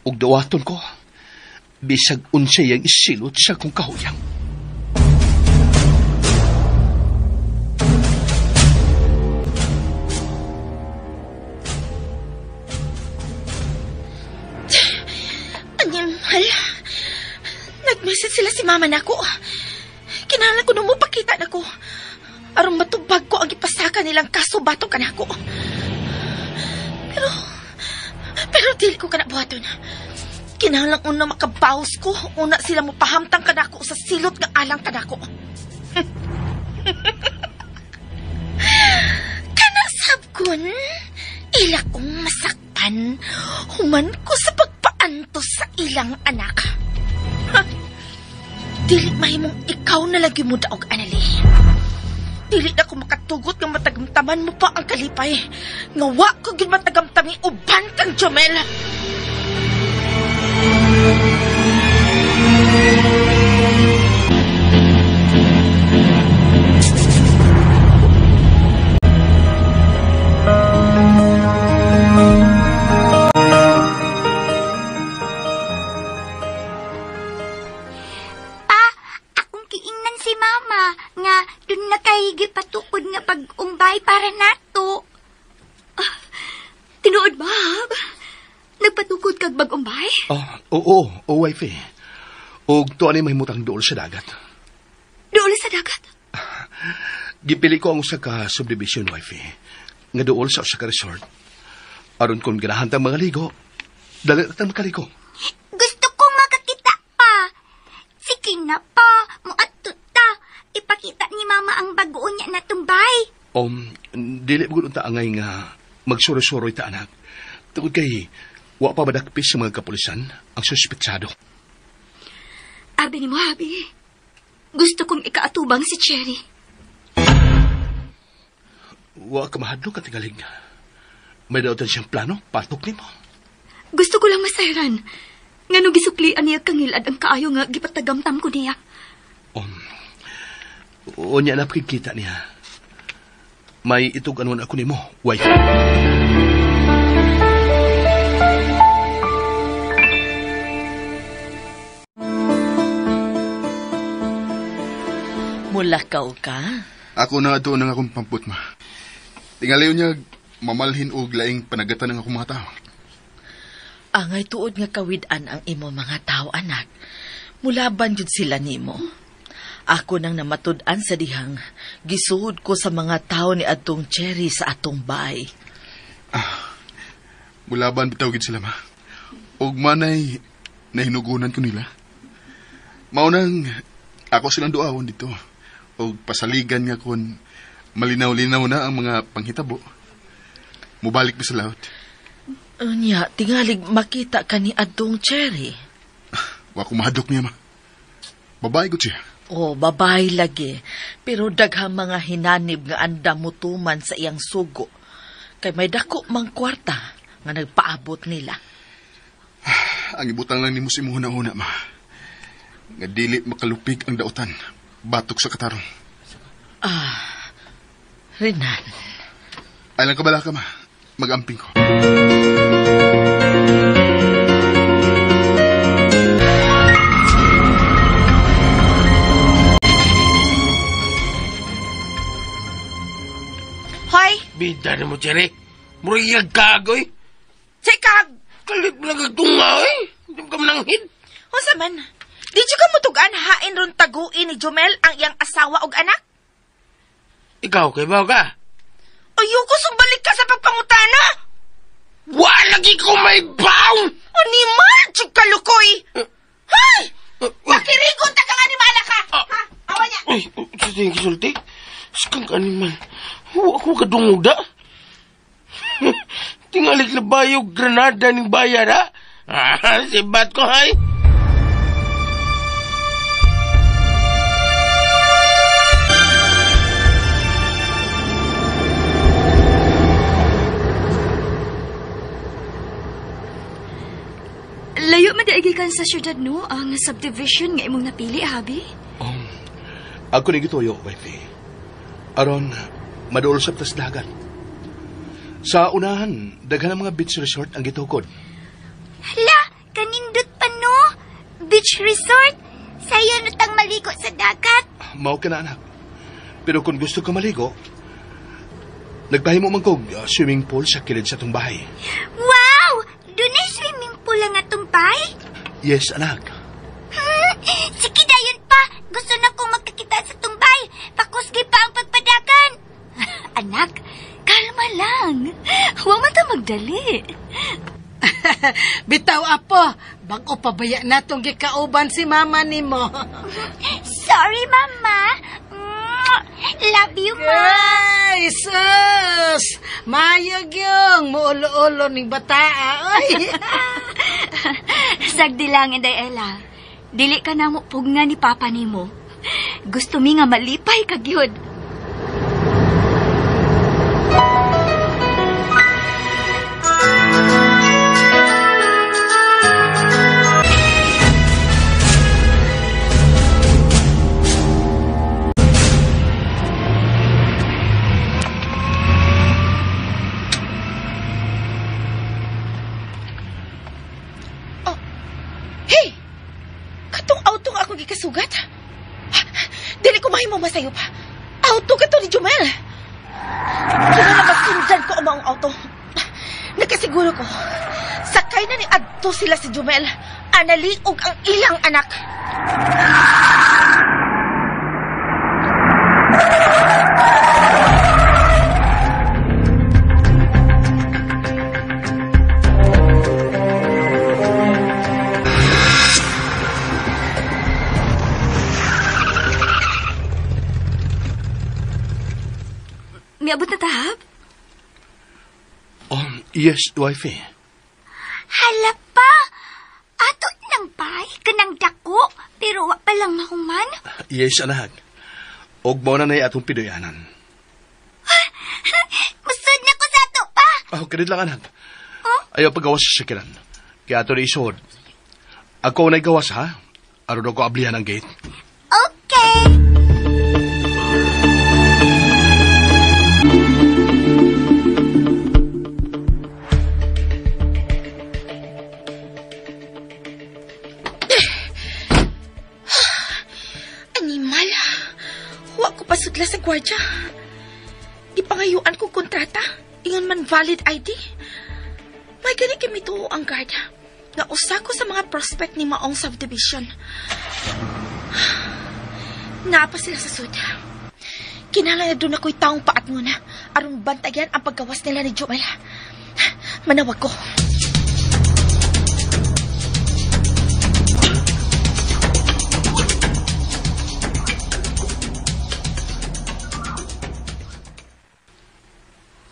Ug dawaton ko, bisag unsay ang isilot sa kong kahuyang. Animal. Nag-message sila si mama nako. Kinahanglan ko nung mupakita nako. Aron matubag ko ang ipasaka nilang kaso bato kanako. Pero dili ko kana buhaton. Kinahanglan una makabaws ko. Una sila mopahamtang kanako sa silot nga alang kanako. Kanasab kun, ila kong masakpan, human ko sa pagpaantos sa ilang anak. Ha? Dili mahimong ikaw na lagi mo daog, Anali. Dili na ko makatugot nga matagamtaman mo pa ang kalipay. Nga wa ko gyud matagamtami uban kang Jomel. Pa, akong kiingnan si Mama nga dun na kay gipatukod nga pag-umbay para nato. Tinuod ba, Hab? Nagpatukod kag bag-umbay? Oo, wife eh. Og tuwa ni mahimutang dool sa dagat. Dool sa dagat? Gipili ko ang usa ka subdivision, wife eh. Nga dool sa usa ka resort. Aron kung ganahan tang mga ligo, dali na tang makaligo. Gusto kong makakita pa. Sige na pa, muadto ta. Ipakita ni Mama ang bago niya na tumbay. Dili mo gud unta angay nga magsuro-suroy ta, anak. Tungod kay wa pa madakpis sa mga kapulisan ang suspetsado. Abi ni mo, Abi. Gusto kong ikaatubang si Cherry. Wa ka mahadlok at tingalig. May dautan siyang plano, patok nimo. Gusto ko lang masayran. Ngano gisuklian niya kangilad ang kaayo nga gipatagamtam ko niya. Unya na pakikita niya. May itug-anon ako nimo, wife. Mulakaw ka? Ako na ato ng akong pamput, ma. Tingalayo niya mamalhin og laing panagatan ng akong mga tao. Angay tuod nga kawid-an ang imo mga tao, anak. Mulaban jud sila nimo. Ako nang namatud-an sa dihang gisuod ko sa mga tao ni atong Cherry sa atong baay. Mulaban bitaw gid sila, ma. Og manay nahinugunan ko nila. Mao nang ako silang duawon dito. Og pasaligan nga kon malinaw-linaw na ang mga panghitabo. Mubalik mi sa laot. Unya, tingalig makita ka ni adtong Cherry. Wa ko mahadlok niya, ma. Babae ko siya. Oh, babae lagi. Pero daghang mga hinanib nga andam mutuman sa iyang sugo. Kay may dako mang kwarta nga nagpaabot nila. Ang ibutang lang nimo sa imong huna-huna, ma. Nga dili makalupig ang dautan. Batok sa katarong. Ah, Renan. Ay lang kabala ka, ma. Mag-amping ko. Hoy! Bida na mo, Cherry. Muriyag kagoy. Chikag! Kalit mo lang kagtunga, eh. Hindi mo ka mananghid. Unsa man? Di ka mutugan hain ron taguin ni Jomel ang iyang asawa og anak? Ikaw, kay ba ka? Ayoko sumbalik ka sa pagpangutana! Wala lagi ko may baw! Animal! Tiyog kalukoy! Hay! Pakirigon ta kang animala ka! Ha? Awa niya! Ay, sa tingin kisulti? Skang animal. Huwag ko kadunguda. Tingalik na bayog granada ng bayar, ha? Ah, sibat ko, hay! Layo man di gikan sa syudad, no? Ang subdivision nga imong napili, Habi? Ako ni gituyo, wifey. Aron, maduol sa tas dagat. Sa unahan, daghan ang mga beach resort ang gitukod. Hala, kanindot pa, no? Beach resort? Sayo na tang maligo sa dagat. Mao ka na, anak. Pero kung gusto ka maligo, nagpahimo man kog swimming pool sa kilid sa tong bahay. Wow! Dunay swimming pool ang atong bahay? Yes, anak. Sige, dayon pa. Gusto na kong magkakita sa tumbay. Pakusgi pa ang pagpadakan. Anak, kalma lang. Huwag man ta magdali. Bitaw, apo. Bag-o pabaya na tong gikauban si mama nimo. Sorry, mama. Love you, ma. Ay, sus! Mayag yung muulo-ulo ning bataa. Ay. Sagdi lang, Inday Ella. Dili ka na mo pugna ni Papa nimo. Gusto mi nga malipay ka gyud. Hey! Katong auto nga ako gikasugat. Dili ko mahimo masayo pa. Auto ka to ni Jomel. Kina na masundan ko ang maong auto. Nakasiguro ko, sakay na ni adto sila si Jomel. Analiog ang ilang anak. Miabot na tahap? Yes, wifey. Hala pa! Ato nang bay? Ay, kanang dako, pero wa pa lang mahuman. Yes, anak. Og mao na nay atong pinuyanan. Musod na ko sa ato pa. Oh, kanit lang, anak. Oh? Ayaw pagawas sa sakiran. Kaya ato na isuod. Ako na'y gawas, ha? Aron ako ablihan ang gate. Okay. Animal. Wa ko pasudla sa gwardya. Gipangayuan ko kontrata. Ingon man valid ID. May gani kami tuo ang guard. Nga usa ko sa mga prospect ni Maong subdivision. Naa pa sila sa sud. Kinahanglan na doon ako'y taong paat muna. Aron bantayan ang paggawas nila ni Jomel. Manawag ko.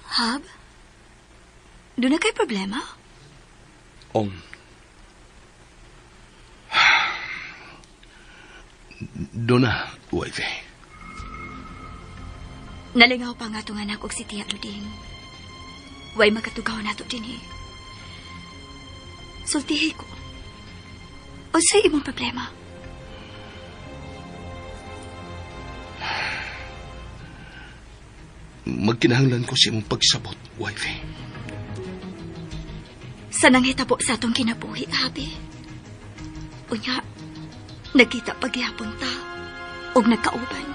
Hab? Doon na kay problema? Doon na, wifey. Nalingaw pa nga itong anak og si Tia Luding. Way makatugaw na ito din eh. Sultihi ko. O sa imong problema? Magkinahanglan ko sa imong pagsabot, wifey. Sa nanghitabo sa atong kinabuhi, habi. Unya, nagkita pagyapon ta, og nagkauban.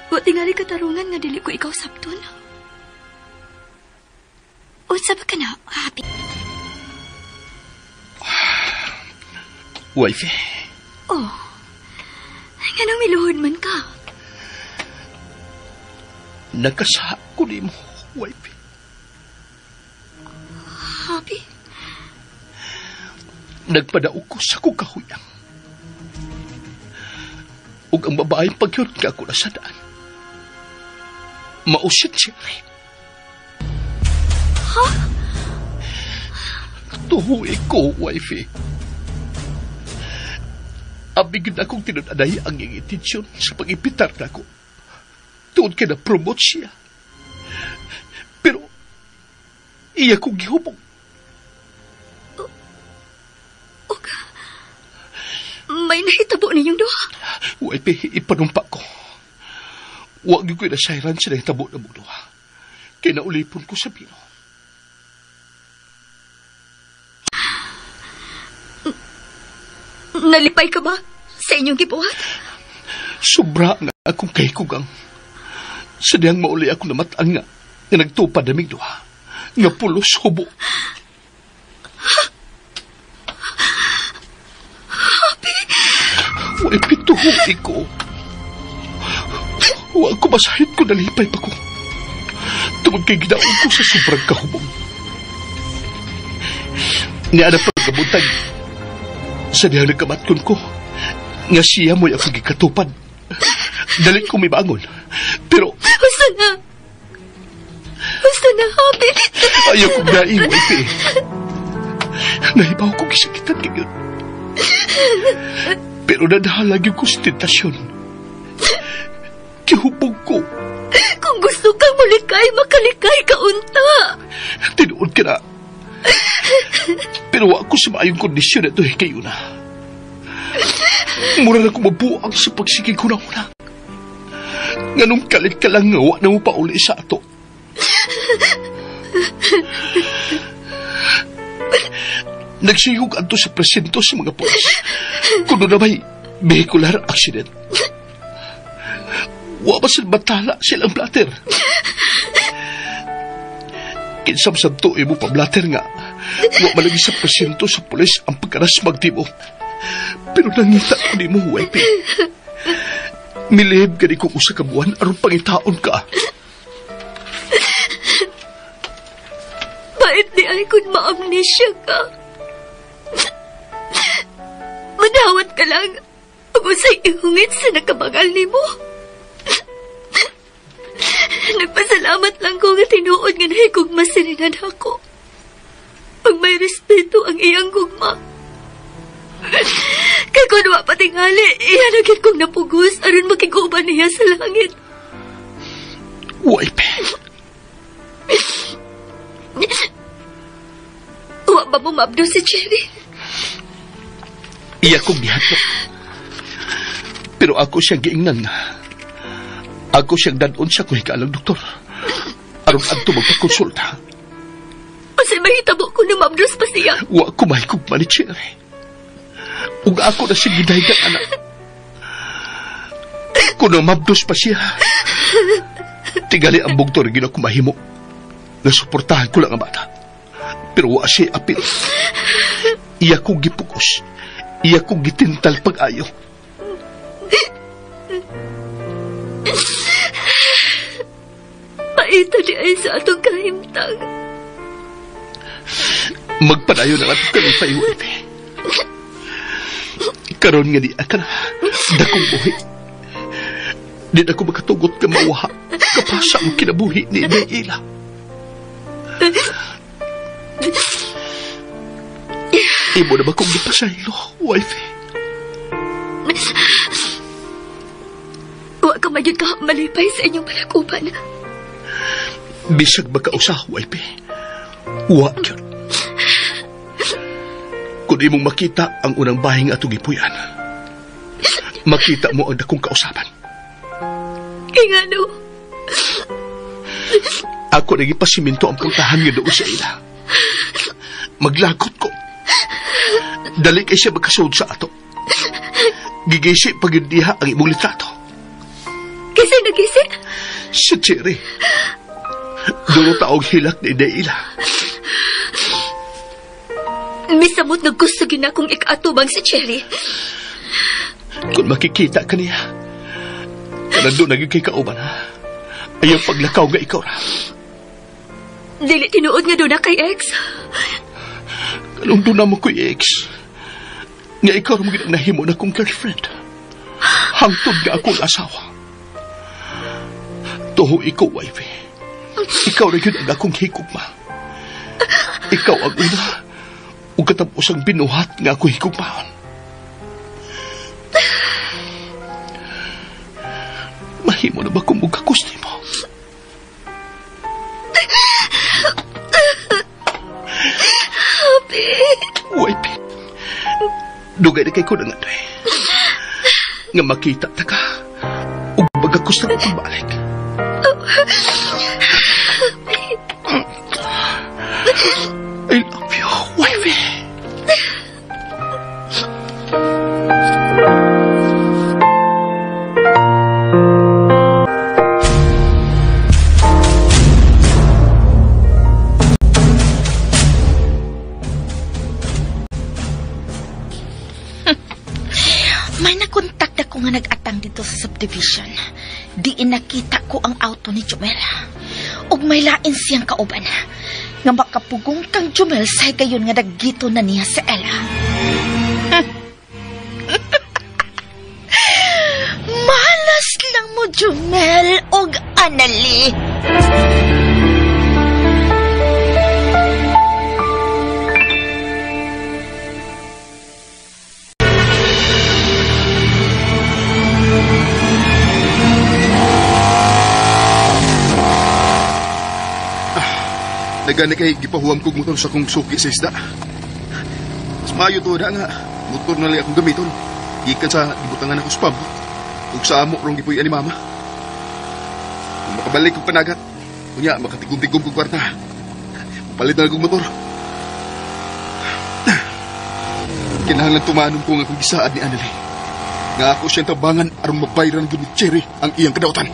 Wa tingali katarungan nga dili ko ikaw sabton. Unsa ba ka na, habi? Wifey. Oh, nganong miluhod man ka? Nagkasa ko nimo, wifey. Habi? Nagpadaog ko sa kong kahuyang. Ug ang babaeng pagyud nga ako nasadaan. Mausit siya. Ha? Tuhuwi ko, wifey. Abigin akong tinud-aday ang iyang intensyon sa pag-ipitar na ako. Tuod kay na-promote siya. Pero, iya kong gihubog. May nahitabo ninyong duha. Wifey, ipanumpa ko. Huwag niyo ko'y nasayran sa nahitabo na mong duha. Kaya naulipon ko sa Bino. Nalipay ka ba sa inyong gibuhat? Sobra nga akong kahikugang. Sa diyang mauli ako namataan nga nga nagtupad naming duha. Nga pulos hubo. Happy? Way pituhugi ko. Huwag ko masahit ko nalipay pa ko. Tungod kay ginaon ko sa sobrang kahubog. Niya na pagkabuntag. Sa diyang nagkamatkon ko, nga siya mo'y akong gikatupad. Dali ko may bangon. Pero... Basta na. Basta na, Happy. Ayaw kong naiwa, ite. Nahibaw ko kisakitan kayo. Pero nadahalag yung ko sa tentasyon. Kihubog ko. Kung gusto kang malikay, makalikay ka unta. Tinuod ka na. Pero ako sa maayong kondisyon na ito kayo na. Mura na kong mabuang sa pagsigig ko na una. Nganong kalit ka lang nga, wa na mo pa uli sa ato. Nagsiyog anto sa presinto sa mga polis. Kuno na may vehicular accident. Wa ba sila batala silang blatter? Kinsam sa tuoy mo pa blatter nga. Wa malagi sa presinto sa polis ang pagkarasmag di mo. Pero nangita ko ni mo, wifey. Milihib gani kong usa ka buwan aron pangitaon ka. Bait di ay kung ma-amnesia ka. Manawat ka lang pag usay ihungit sa nakabagal ni mo. Nagpasalamat lang ko nga tinuod nga nahigugma masirinan ako. Pag may respeto ang iyang gugma. Kay kung wa patingali, iya na gyud kong napugos aron makig-uban niya sa langit. Wife. Wa ba mo maabdo si Cherry? Iya kong gihadlok. Pero ako siyang giingnan nga. Ako siyang dadon sa kong hikaalang doktor. Aron adto magpakonsulta. Unsay mahitabo kung namabdos pa siya? Wa ko mahigugma ni Cherry. Ug ako na siyang gidaygan, anak. Kung namabdos pa siya, tingali ang bugtor gina ko mahimo. Nasuportahan ko lang ang bata. Pero wa siya apil. Iya kong gipugos. Iya kong gitintal pag-ayo. Paita di ay sa atong kahimtang. Magpadayon ang atong kalipay, wife. Karon nga di ka na dakong buhi. Di na ko makatugot ka mawaha. Kapasa ang kinabuhi ni Ila. Imo na ba kong gipasaylo, wife? Wa ka man yun ka malipay sa inyong palakuban. Bisag magkausa, wife. Wa yun. Kung imong makita ang unang bahing atong gipuy-an, makita mo ang dakong kausaban. Ingano? Ako nagipasiminto ang puntahan nga doon sa ila. Maglagot ko. Dali kay siya magkasud sa ato. Gigisi pag diha ang imong litrato. Kasi nagisi? Si Cherry. Dulo taog hilak ni Deila. Misamot na gusto gina kong ikaatubang si Cherry. Kung makikita ka niya, kanang doon naging kay kauban ha. Ayaw paglakaw nga ikaw ra. Dili tinuod nga doon na kay ex. Kanong doon na mo ko'y ex. Nga ikaw ra mo ginang nahimo na kong girlfriend. Hangtod nga akong asawa. Tuho ikaw, wife. Ikaw ra yun ang akong higugma. Ikaw ang una. Ug katapos ang binuhat nga ako higugmaon. Mahimo na ba kung mugakos nimo? Happy. Wife, dugay na kay ko na nga doy. Nga makita ta ka, ug magakos na akong balik. I love you, wifey. May nakontak na ko nga nag-atang dito sa subdivision. Di inakita ko ang auto ni Jumel. Ug may lain siyang kauban. Nga makapugong kang Jumel sa higayon nga naggito na niya sa Ella. Malas lang mo, Jumel, og Anali. Nagani kay gipahuwam kog motor sa kong suki sa isda. Mas maayo to na nga, motor na lang akong gamiton. Gikan sa gibutangan ako sa pampo. Ug sa amo rong gipuy-an ni mama. Kung makabalik kog panagat, unya makatigom-tigom kog kwarta. Palit na lang kog motor. Kinahanglan tumanon ko nga akong gisaad ni Annalie. Nga ako siyang tabangan aron mabayran gyud ni Cherry ang iyang kadautan.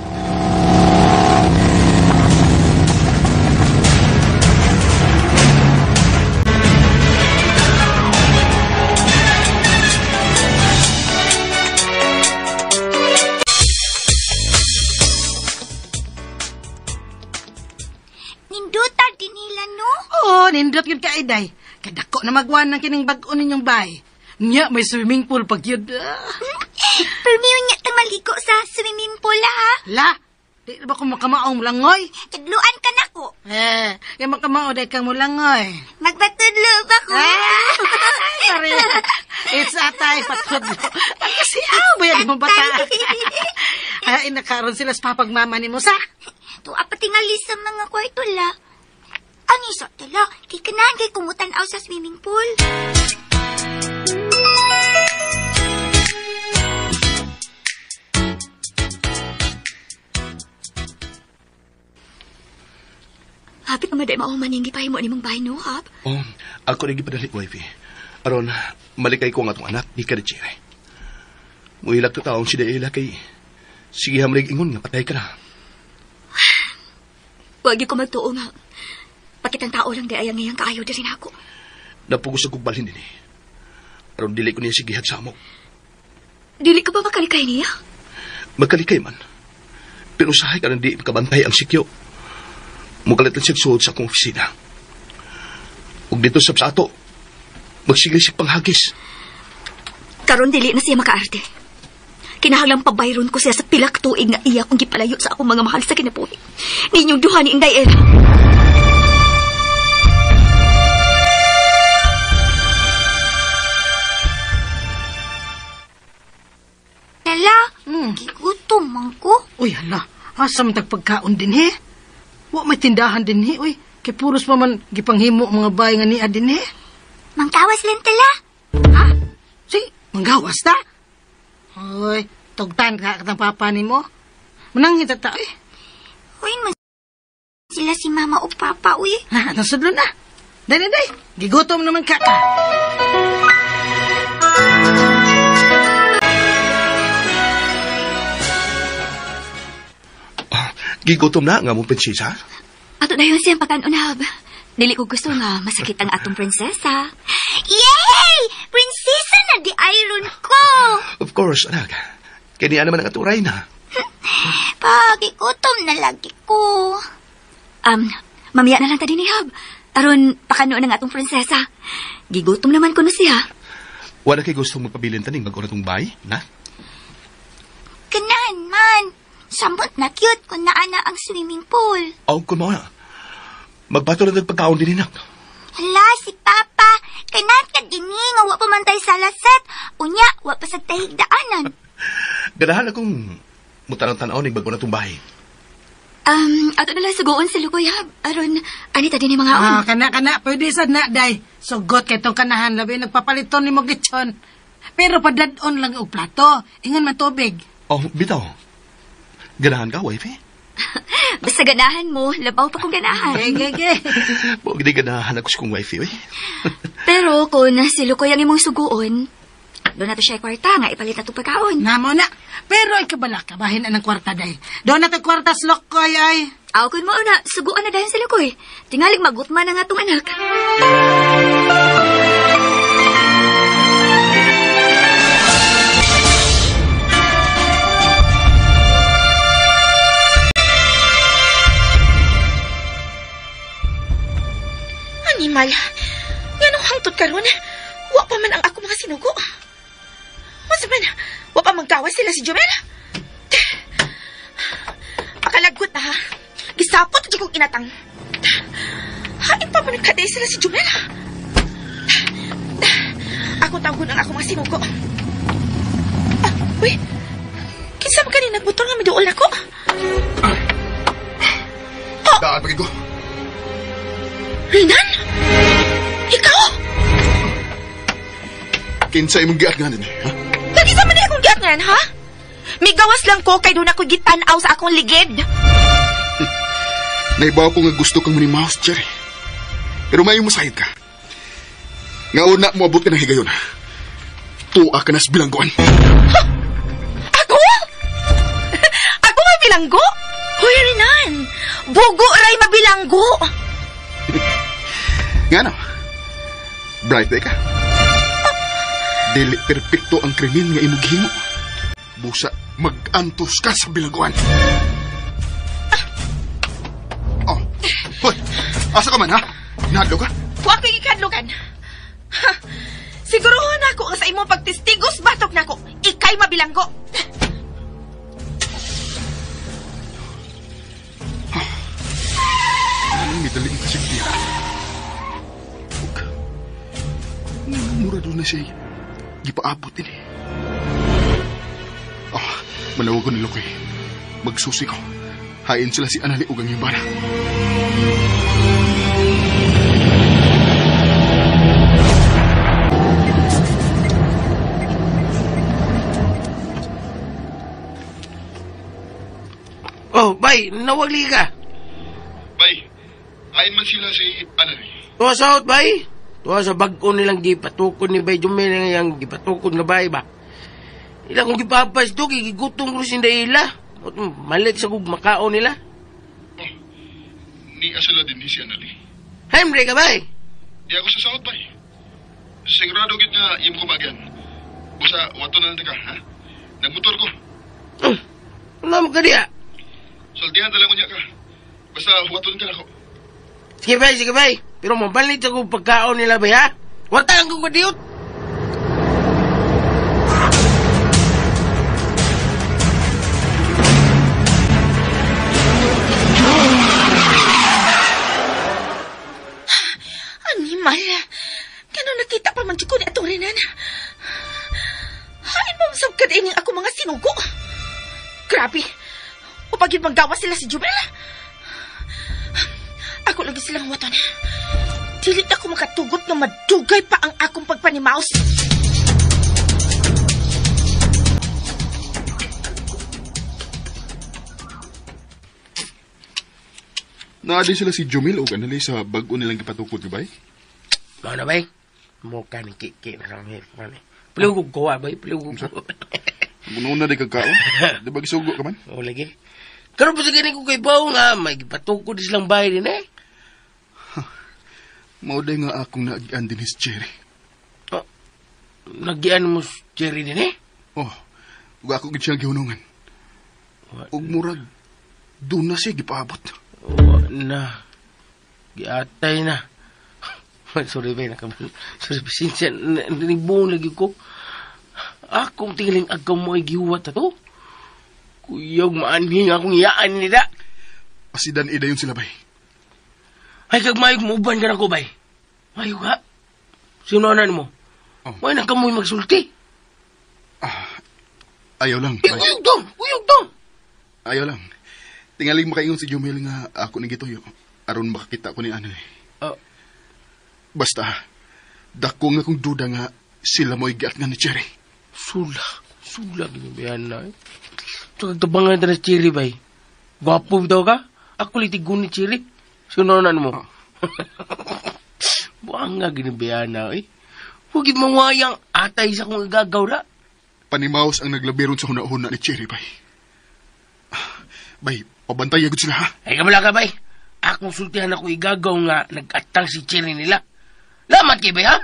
Nindot yun ka, Iday. Kadako na magwan ng kining bag-o ninyong bay. Nya, may swimming pool pag yun. Permiyo niya tang maliko sa swimming pool, ha? La, di ba kung makamaong mulangoy? Tudluan ka na ko. Eh, kaya makamao, dahil kang mulangoy. Magpatudlo ba ko? Sorry. It's atay, patudlo. Ang kasi aw, bayag mo bata. Ay, nakaroon sila sa papagmama ni mo sa. Tuwa pa tingali sa mga kwarto la. Ang isa tala, kay kanahan kay kumutan-aw sa swimming pool. Happy ka maday maumaning gipahimo ni mong bahay no, Hap? Oh, ako rin gipadali, wifey. Aron, malikay ko ang atong anak, di ka na. Muhilak to taong si Daela kay sige hamrig ingon nga patay ka na. Wag ko magtuo nga. Pakitang tao lang di ayang ngayang kaayo diri nako. Napugos akong balhin din eh. Aron dili ko niya sigihat sa amo. Dili ka ba makalikay niya? Magkalikay man. Pero usahay ka di kabantay ang sikyo. Mukalit lang siya suod sa akong opisina. Ug dito sa ato, magsigli siya panghagis. Karon dili na siya makaarte. Kinahanglang pabayron ko siya sa pilak tuig nga iya kong gipalayo sa akong mga mahal sa kinabuhi. Ninyong duha ni Inday Ella. Lala, gigutom man ko. Uy, hala, asa man tagpagkaon din he? Wa may tindahan din he, uy. Kay puros pa man gipanghimo mga bay nga niya din he. Manggawas lang tala. Ha? Sige, manggawas ta? Uy, tugtan ka katang papa ni mo. Manangin ta eh. Uy, man sila si mama o papa, uy. Ha, nasudlo na. Day, day, day. Gigutom naman ka ka. Gigutom na nga mong prinsesa. Ato na yun siyang pagkanon, Hab. Dili ko gusto nga masakit ang atong prinsesa. Yay! Prinsesa na di iron ko! Of course, anak. Kaya niya naman ang aturay na. Pagigutom na lagi ko. Mamaya na lang ta din ni Hab. Aron, pakanoon ang atong prinsesa. Gigutom naman ko na siya. Wala kay gusto magpabilin taning mag-ora tong bay, na? Kanan man. Samot na cute kung naana ang swimming pool. Aw, kung mo na. Magbato na pagkaon din, anak. Hala, si Papa. Kanan ka dini nga wa pa man tayo sa laset. Unya, wa pa sa tahigdaanan. Ganahan akong mutanang-tanaw ning bago na tong bahay. Ato na lang sugoon si Lukoy, Hab. Aron, anita din yung mga on. Ah, kana. Pwede sad na, day. Sugot kay tong kanahan. Labi, nagpapaliton ni mo gitson. Pero padadon lang og plato. Ingon man tubig. Oh, bitaw. Ganahan ka, wifey? Basta ganahan mo, labaw pa kong ganahan. Ge. Huwag di ganahan ako sa kong wifey, eh. Pero kung si Lukoy ang imong sugoon, doon na to siya kwarta nga ipalit na itong pagkaon. Namo na. Pero ay kabala ka, bahin na ng kwarta, day. Doon na to kwarta sa Lukoy, ay. Aw, kung mauna, suguan na dahil si Lukoy. Tingalig magutma na nga itong anak. Animal, nganong hangtod karon? Wa pa man ang ako mga sinugo. Unsa man, wa pa maggawas sila si Jomel. Pakalaggot na ha. Gisapot jud kong inatang. Hain pa man nagkaday sila si Jomel. Ako tawgon ang ako mga sinugo. Ah, uy, kinsa man kani nagmotor nga miduol nako? Oh! Daan pagid ko. Rinan? Ikaw? Kinsa imong giatngan ni, ha? Kinsa man akong giatngan, ha? Migawas lang ko kay doon ako gitan-aw sa akong ligid. Naibaw ko nga gusto kang manimaos, Cherry. Pero may masayod ka. Nga una mo abot ka ng higayon. Tuwa ka na sa bilangguan. Ha? Ako? Ako mabilanggo? Hoy, Rinan! Bugo ray mabilanggo! Nga no? Bright day ka. Dili perfecto ang krimen nga imong gihimo. Busa, mag-antos ka sa bilangguan. Oh, hoy, asa ka man ha? Nahadlok ka? Wa ko'y gikadlokan. Ha, siguruhon ako nga sa imong pagtestigos batok nako, ikay mabilanggo. Anong midali ka siya diha? Mura doon na siya. Gipaabot ini. Ah, manawag ko ni Lukoy. Magsusi ko. Hain sila si Anali ug ang iyang bana. Oh, bay, nawagli ka. Bay, hain man sila si Anali. Tuwa sa out, bay. Tuwa sa bag-o nilang gipatukod ni Bay Jumel nga yang gipatukod nga bay ba. Ila kong gipapas do, gigutom ko sin daila. Malit sa kog makaon nila. Oh, ni asala din ni si Anali. Hemre ka, bay. Di ako sa south, bay. Sigurado gid nga imo ko bagyan. Busa, wato na lang ka, ha? Nagmotor ko. Ano mo ka diya? Sultihan talaga niya ka. Basta huwaton ka na ko. Sige bay, sige bay. Pero mabalit ako pagkaon nila bay, ha? Warta lang kong kadiyot. Animal. Kano nakita pa man ko ni atong Renan. Hain mo masabkad ining ako mga sinugo. Grabe. Upagin maggawa sila si Jubel. Ako lagi silang waton. Dili ako makatugot nga madugay pa ang akong pagpanimaos. Naadi sila si Jumil o Anali sa bag-o nilang gipatukod, bay? Mao na, bay. Mukha ni Kiki na lang. Pulugog ko, bay. Pulugog ko. Muna di kagkaon. Di ba gisugo ka man? O, lagi. Karoon pa sa ganin ko kay Bao nga, may gipatukod silang bahay din eh. Mao day nga akong naagian din si Cherry. Oh, nagian mo si Cherry din eh? Oh, ug ako gid siyang gihunungan. Ug murag, doon na siya gipaabot. Oh, na. Giatay na. Sorry ba, sorry, pasensya. Nanibuong lagi ko. Akong tingling agaw mo ay gihuwat ato. Kuyog maanhing akong iyaan nila. Pasidan ida yung sila, bay. Ay, kagmayog mo, uban ka na ko, bay. Mayo ka. Sinuanan mo. Oh. May nagkamoy magsulti. Ah, ayaw lang, bay. Uyog dong! Uyog dong! Ayaw lang. Tingaling makaingon si Jumel nga ako ni gituyo. Aron makakita ko ni Anay. Oh. Basta, dako nga kong duda nga sila mo'y giat nga ni Cherry. Sula. Sula, ginibayan na eh. Tabangan na si Cherry, bay. Gwapo daw ka? Ako litigon ni Cherry. Sinuanan mo. Oh. Buang nga ginibayan na eh. Huwag mawayang atay sa kong igagaw na. Panimaos ang naglabiron sa huna-huna ni Cherry, bay. Bay, pabantay agad sila, ha? Ay, kabala ka, bay. Akong sultihan ako igagaw nga nag-atang si Cherry nila. Lamat kay bay, ha?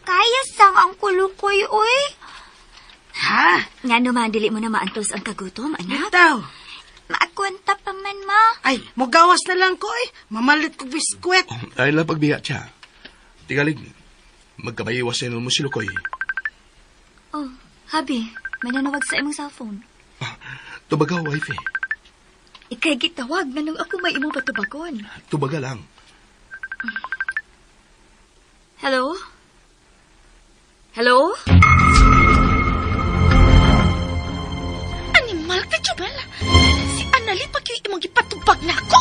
Kaya sang ang kulukoy, oy. Ha? Nga naman, dili mo na maantos ang kagutom, anak. Bitaw. Maakwenta pa man, ma. Ay, mugawas na lang ko, eh. Mamalit ko biskwit. Oh, ay lang pagbiya siya. Tigalig, magkabayiwas na mo si Lukoy. Oh, habi, may nanawag sa imong cellphone. Ah, tubaga, wife, eh. Ikay gitawag na nung ako may imong patubagon. Tubaga lang. Hello? Hello? Animal ka, Jubel. Si Anali pag yung imong gipatubag na ako.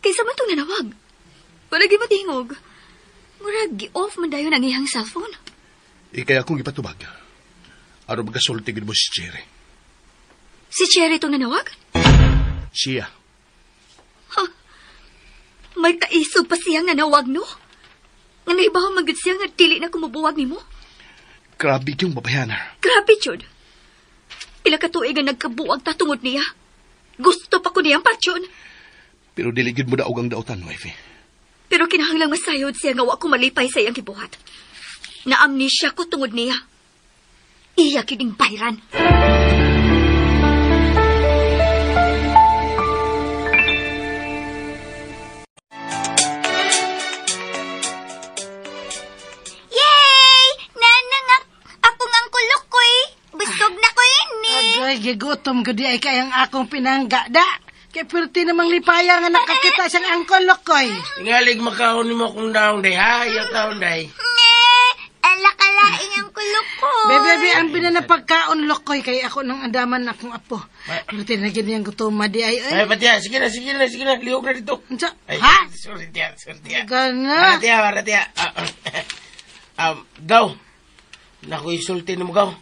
Kaysa man itong nanawag. Wala gimatingog. Murag, gi-off man dayon ang iyang cellphone. Ikay akong gipatubag. Aron magasulti gid mo si Cherry. Si Cherry itong nanawag? Siya. Huh? May kaisog pa siyang nanawag, no? Nga naibaw magod siya nga dili na kumubuwag nimo. Grabe yung babayana. Grabe, Jud. Pila ka tuig nga nagkabuwag ta tungod niya. Gusto pa ko niyang patyon. Pero dili gid mo daog ang dautan, wife. Pero kinahanglang masayod siya nga wa ko malipay sa iyang gibuhat. Na-amnesia ko tungod niya. Iya kining bayran. Ay, gigutom ko di ay kayang akong pinangga, da. Kay perti namang lipaya nga nakakita siyang angkol, Lokoy. Tingalig makaon nimo akong daong day, ha? Ayaw taon day. Ala kalaing ang kulok. Bebe, ang binanapagkaon, Lokoy, kay ako nang andaman akong apo. Perti na gid niyang gutoma di ay. Ay, patiya, sige na, sige na, sige na. Lihok na dito. Unsa? Ay, Ha? Sorry, tiya, sorry, tiya. Gana. Para, tiya, para, tiya. Gaw. Naku, isulti na mo, Gaw.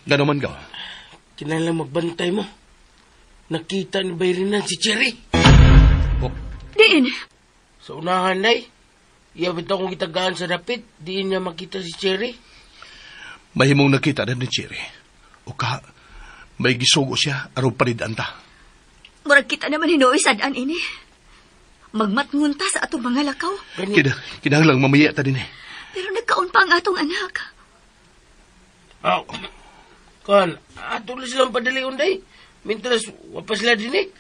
Gano'n man, Gaw? Kinahanglan magbantay mo. Nakita ni Bayrinan si Cherry. Oh. Diin? Sa unahan, day. Iya bitaw kong gitagaan sa dapit, diin niya makita si Cherry. Mahimong nakita na ni Cherry. O ka, may gisugo siya aron panidan ta. Murag kita naman hinuoy sad-an ini. Magmatngon ta sa atong mga lakaw. Kinahanglang mamaya ta din eh. Pero nagkaon pa ang atong anak. Oh. Kan, ato na silang padali unday. Mintras, wapa sila din eh.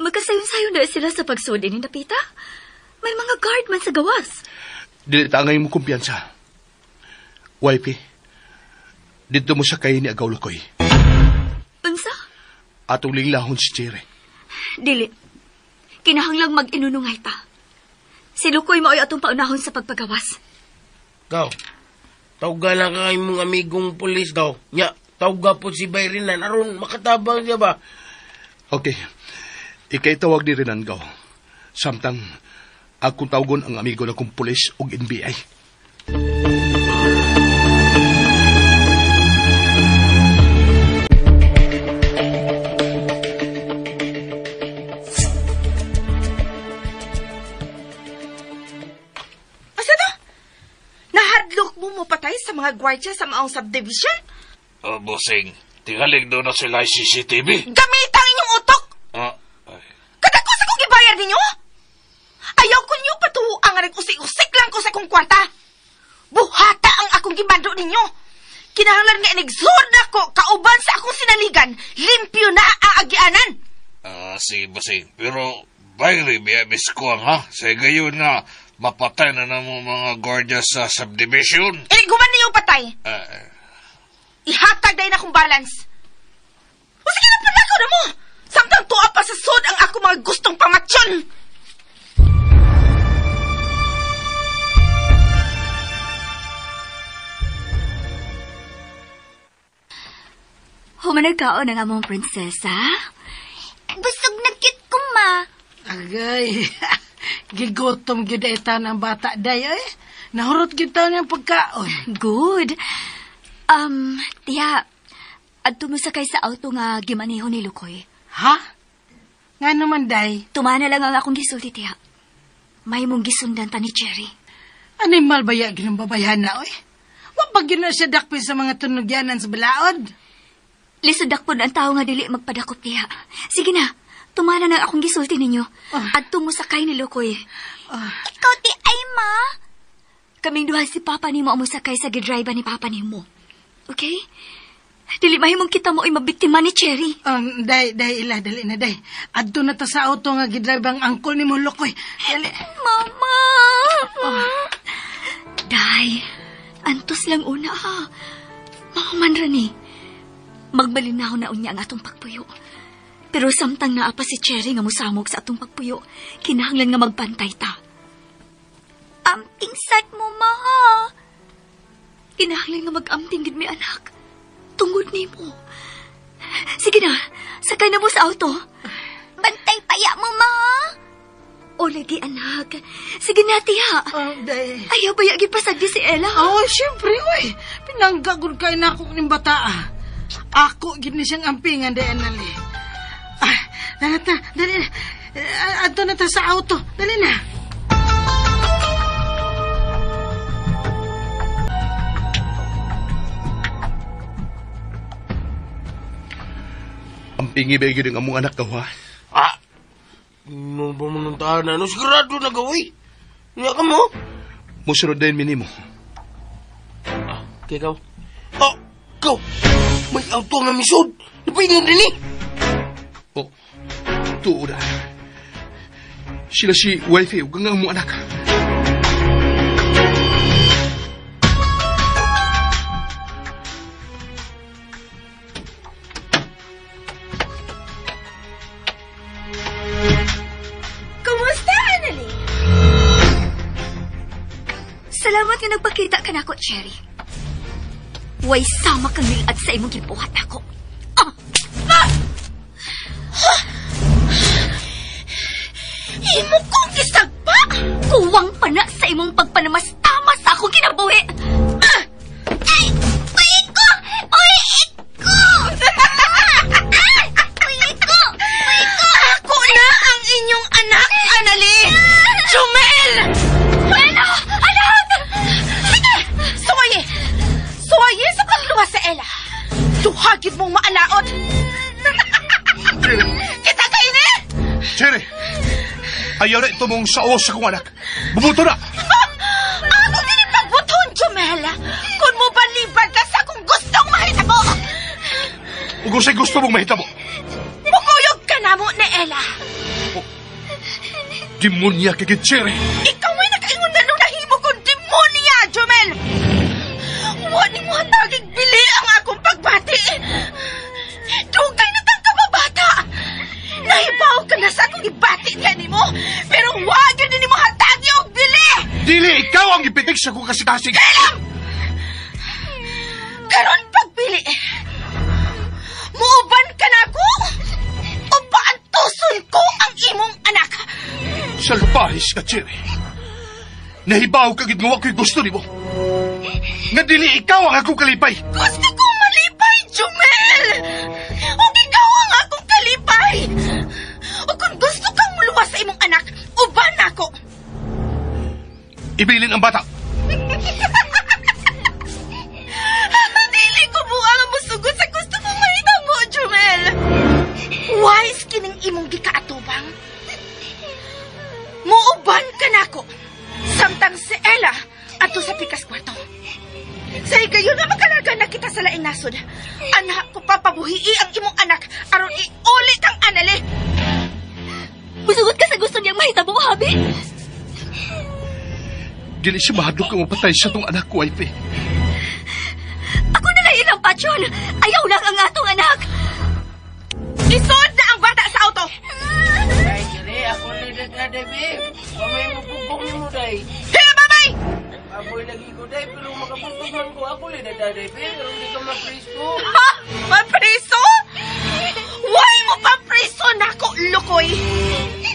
Magkasayon-sayon na sila sa pagsudi ni Napita. May mga guard man sa gawas. Dili ta angay mo kumpiyansa. Wifey, dito mo sa kay ni Agaw Lukoy. Unsa? Atong linglahon si Cherry. Dili. Kinahanglang mag-inunungay ta. Si Lukoy mao'y atong paunahon sa pagpagawas. Gaw, tawga lang kay mong amigong pulis, Gaw. Nya, tawga po si Bayrinan. Aron, makatabang siya ba? Okay. Ikay tawag ni Renan, Gaw. Samtang, akong tawagon ang amigo na kong pulis og NBI. Asa to? Nahadlok mo mo patay sa mga gwardya sa maong subdivision? Oh, bossing, tingalig doon na sila CCTV. Gamit ang inyong utok! Ah, Kadako sa kong gibayar ninyo? Ayaw ko niyo patuwa nga nag-usik-usik lang ko sa akong kwarta. Buhata ang akong gibando ninyo. Kinahanglan nga inigsood na ko kauban sa akong sinaligan. Limpyo na ang agianan. Sige, bossing. Pero, bayri, biyabis ko ang ha. Sa gayon na, mapatay na na mo mga gwardiya sa subdivision. Iniguman ninyo patay. Ihatag dahil na akong balance. O sige na, palakaw na mo. Samtang tuwa pa sa sod ang ako mga gustong pangatsyon. Humanagkaon ang among prinsesa. Busog na cute ko, ma. Agay, gigotom gyud ay taon ang bata, day, eh. Nahurot gyud taon ang pagkaon. Good. Tiya, adto mo sakay sa auto nga gimaneho ni Lukoy. Ha? Nga naman, day? Tumana lang ang akong gisulti, tiya. May mong gisundan ta ni Cherry. Animal ba ya ginong babayan na, oy? Wa pa gyud na siya dakpin sa mga tunugyanan sa balaod. Lisod dakpon ang tao nga dili magpadakop, tiya. Sige na, tumana na akong gisulti ninyo. Adto mo sakay ni Lukoy. Ikaw ti ay, ma. Kaming duha si Papa nimo ang mosakay sa gidrive ni Papa nimo. Okay? Dili mahimong kita mo ay mabiktima ni Cherry. Day, day, ila, dali na, day. Adto na ta sa auto nga gidrive ang angkol ni mo, Lukoy. Dali. Mama! Day, antos lang una, ha. Mahuman ra ni. Magmalinaw na unya ang atong pagpuyo. Pero samtang naa pa si Cherry nga mosamog sa atong pagpuyo, kinahanglan nga magbantay ta. Amting sad mo, ma. Kinahanglan nga mag-amting gid mi, anak. Tungod nimo. Sige na, sakay na mo sa auto. Bantay paya mo, ma. O lagi, anak. Sige na, tiya. Oh, day. Ayaw ba yagi pasagdi si Ella? Oh, syempre, oy. Pinanggagod kay na ako ning bata, ah. Ako, gid ni siyang ampingan, day, anali. Ah, dali ta, dali na. Adto na ta sa auto. Dali na. Ampingi ba yun ang among anak ka, ha? Ah! Ano ba mo nung tahanan? Ano, sigurado na gawin. Nga ka mo? Musunod din minimo. Ah, kay ikaw. Oh, ikaw! May auto nga misod! Napingon din eh! Oh, tuo na. Sila si wifey ug ang among anak. nga nagpakita ka nako, Cherry. Way sama kang nilad sa imong gibuhat ako. Ah! Ah! Imo kong isagpa? Kuwang pa na sa imong pagpanamastama sa akong kinabuhi. Ah! Ay! Uy ko! Uy ko! Ay! Uy ko! Uy ko! Ako na ang inyong anak, Anali! Jumel! Ano? Anak! Sige! Suwaye! Suwaye sa pagluwas sa Ella! Duhagid mong maalaot! Cherry! Kita kayo ni! Cherry! Ayaw na ito mong saos sa kong anak. Bubuto na! Ako ginipagbuton, Jumel! Kung mo balibad ka sa akong gustong mahitabo! Ug unsay gusto mong mahitabo? Mukuyog ka na mo ni Ella! Oh, demonya kay Cherry! Ikaw may nakaingon na nung nahimo kong demonya, Jumel! Wa ni mo hatagig bili ang akong pagbati! Dugay na tang kababata! Nahibaw ka na sa akong ibati niya nimo, pero wa gyud nimo hatagi og bili! Dili ikaw ang gipitik sa akong kasikasig! Kailam! Karon pagbili, muuban ka na ako o paantuson ko ang imong anak! Salbahis ka, Cherry. Nahibaw ka gid nga wa ko'y gusto nimo. Nga dili ikaw ang akong kalipay. Gusto kong malipay, Jumel! O ikaw ang akong kalipay! O kung gusto kang muluwas sa imong anak, uban ako! Ibilin ang bata! Dili ko buang ang musugot sa gusto mong mahitabo, Jumel! Wise kining imong gikaatubang. Muuban ka nako samtang si Ella ato sa pikas kwarto. Sa higayon na makalaga na kita sa laing nasod. Anak ko papabuhii ang imong anak aron iuli kang Anali. Musugot ka sa gusto niyang mahitabo, habi. Dili siya mahadlok kang mapatay sa tong anak ko, wifey. Ako na lang ilang patsyon. Ayaw lang ang atong anak. Isuod na ang bata sa auto. Ay, Cherry, ako na nagdaday, babe. Mamay mabugbog ni mo, day. Hey, babay! Aboy lagi ko, day, pero makabugbog man ko. Ako na nagdaday, babe, pero hindi ka mapriso. Ha? Mapriso? Why mo pa priso na ako, lukoy?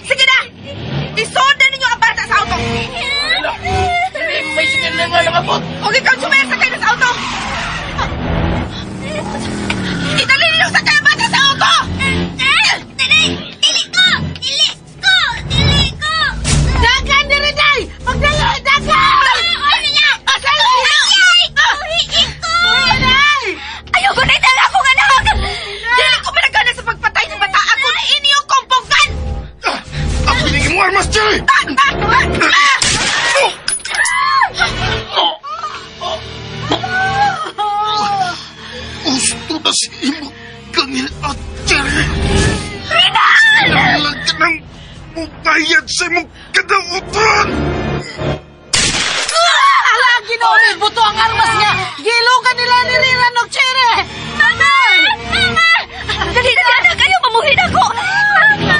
Sige na! Isuod na ninyo ang bata sa auto! Ala, Cherry, may sige na nga nakabot. O ikaw, Jumel, sakay na sa auto! Idali ninyo sakay ang bata sa auto! Dili! Dili ko! Dili ko! Dili ko! Dagan diri day! Pagdali! Dagan! Ano na? Asa na? Ay! Uhiin ko! Ayaw ko na itang akong anak! Dili ko managana sa pagpatay ng bata. Ako na inyo kompokan! Ang pinigin mo armas, Cherry! Gusto na si imo kangil at Cherry! Kailangan ka ng mubayad sa imong kadautan! Ala, Ginoo, buto ang armas niya! Gilugan nila ni Riran og Cherry! Mama! Mama! Dali na anak! Ayaw mamuhin ako! Mama!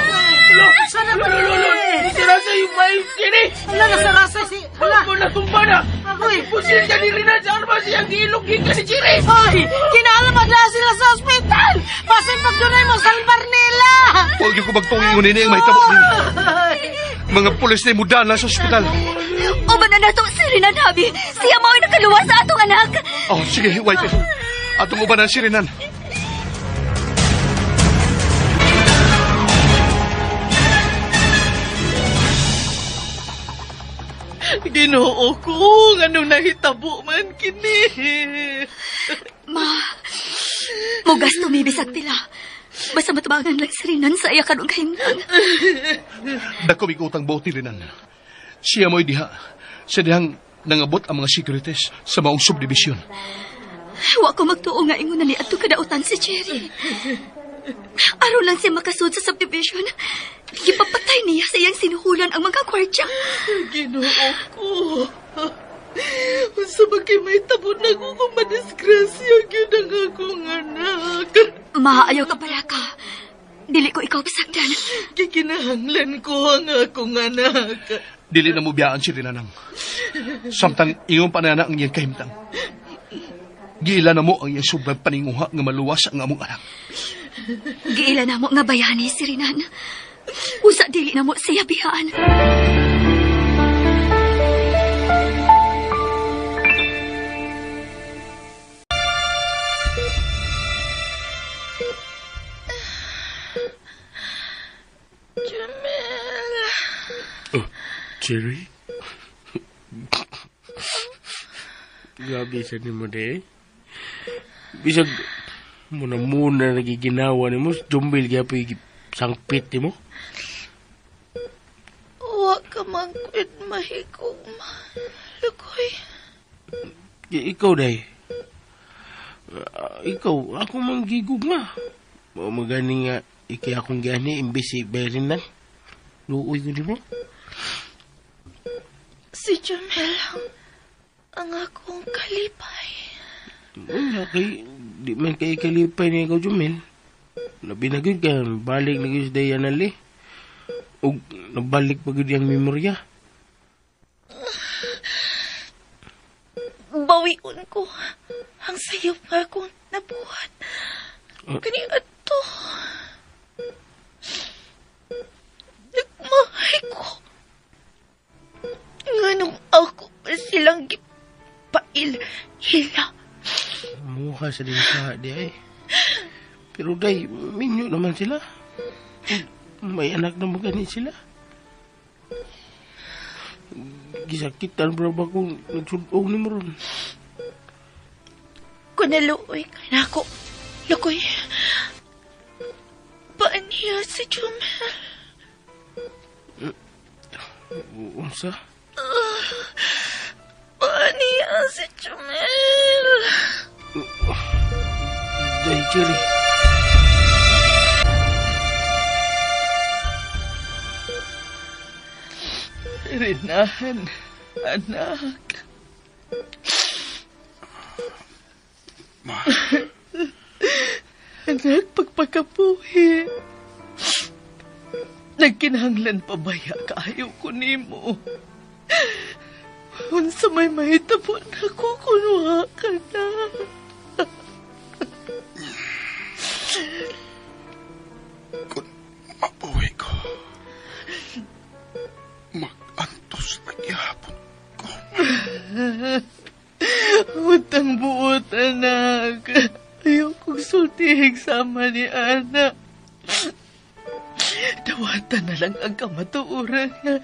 Sana ba Nasarasa yung may Cherry! Ala, nasarasa si... Ala! Ako natumba na! Agoy! Pusil ka ni Rinan sa armas siyang gilog ka ni Cherry! Hoy! Kinahanglan na sila sa ospital! Pasin pag dunay mo salbar nila! Huwag niyo ko magtungin nini ang mahitabo nini. Mga pulis na imudana sa ospital. Uban na nato si Rinan, habi! Siya mao'y nakaluwas sa atong anak! Oh, sige, wifey. Atong ubanan si Renan. Ginoo ko, anong nahitabo man kini? Ma, mugas tumibisag tila. Basta matabangan lang si Rinan sa iya karong kahimtang. Dako mig utang buot ni Renan. Siya mo'y diha. Sa dihang nangabot ang mga securities sa maong subdivision. Wa ko magtuo nga ingon na ni adto kadautan si Cherry. Aron lang siya makasud sa subdivision. Gipapatay niya sa iyang sinuhulan ang mga gwardya. Ginoo ko. Unsa ba kay may tabo na ko kung madisgrasya gyud ang akong anak. Maayaw ka pala ka. Dili ko ikaw pasagdan. Gikinahanglan ko ang akong anak. Dili na mo biyaan si Rinanang. Samtang ingon pa na ang iyang kahimtang. Giila na mo ang iyang sobrang paninguha nga maluwas ang among anak. Giila na mo nga bayani si Renan. Usa dili na mo siya bihaan. Jamel. Oh, Cherry? Grabe sa ni mo, de. Bisag, muna-muna nagiginawa ni mo, jumbil kaya po sangpit ni mo. Wa ka man kwit mahigugma. Lukoy. Ikaw, day. Ikaw, ako mang gigugma. Magani nga, ikay akong gani, imbis si Berin lang. Luoy ko di mo. Si Jamel ang akong kalipay. Wala kay, di man kay kalipay niya ikaw, Jamel. Labi na gyud ka, balik na gyud sa Diana Lee. O nabalik pa gyud ang memorya. Bawion ko ang sayop nga akong nabuhat. Kani ato. Nagmahay ko. Nganong ako pa silang gipail hila. Mukha sa din sa di ay. Pero day, minyo naman sila. May anak na magani sila. Gisakitan bro ba kung nagsudong ni mo ron? Kung naluoy ka na ako, Lukoy, paan niya si Jumel? Unsa? Paan niya si Jumel? Day, Jerry. Renan, anak. Ma. Anak, pagpakapuhi. Nagkinahanglan pa baya kaayo ko nimo. Unsa may mahitabo na ko kunuha ka na. Kung mabuhi ko, mag-antos na gihapon ko. Utang buot, anak. Ayaw kong sultihig sama ni anak. Dawatan na lang ang kamatuoran nga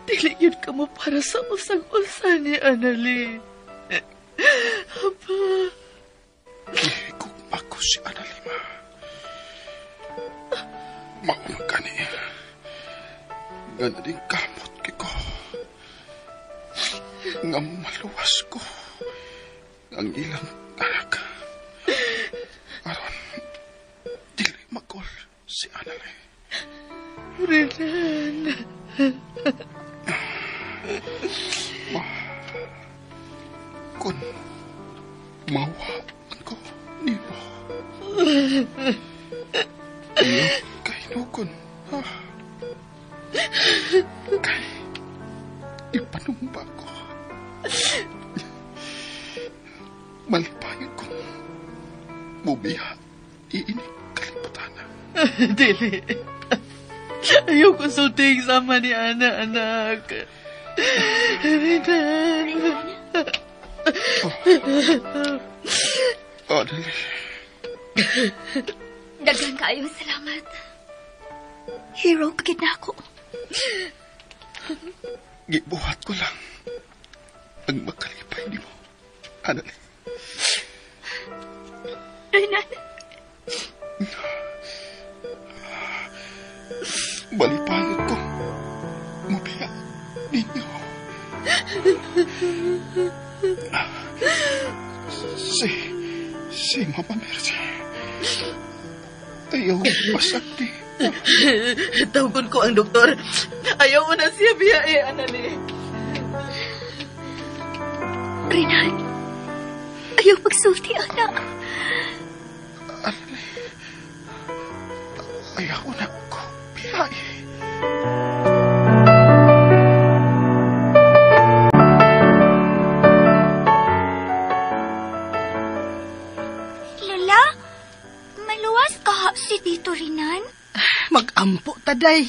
dili yun ka mo para sa usang-usa ni Annalie. Aba. Gihigugma ko si Annalie, ma. Maumag ka niya. Nga na din kamot ko. Nga maluwas ko ang ilang anak. Aron, dili magol si Annalie. Renan. Ma, kung mawaan ko nimo, iyo kay nukon, ha? Kay ipanumba ko. Malipayon kong mubiha iinig kalibutan. Dili. Ayaw ko sulting sama ni Ana, anak. Renan. Oh. Annalie. Daghan kaayong salamat. Hero ka gid na ako. Gibuhat ko lang ang makalipay nimo, Annalie. Renan. Malipayon ko mubiya ninyo. Si Mama Mercy. Ayaw masakti. Tawgon ko ang doktor. Ayaw mo na siya biyae, Annalie. Renan, ayaw pagsulti, anak. Annalie, ayaw na ko biyae. Kaha si Tito Rinan? Magampo taday.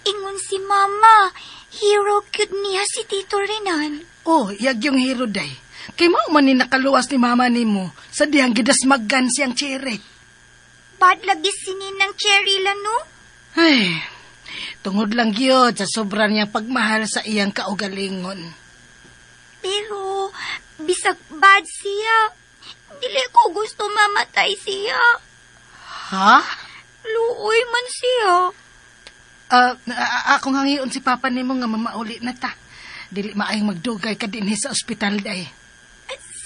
Ingon si Mama, hero cute niya si Tito Rinan. Oh, yag yung hero day. Kay mao man ni nakaluwas ni mama nimo sa dihang gidasmagan siyang Cherry. Bad lagi si Ninang Cherry la no? Ay, tungod lang gyud sa sobra niyang pagmahal sa iyang kaugalingon. Pero, bisag bad siya. Dili ko gusto mamatay siya. Ha? Luoy man siya. Akong hangion si Papa nimo nga mamauli na ta. Dili maayong magdugay ka dinhi sa ospital day.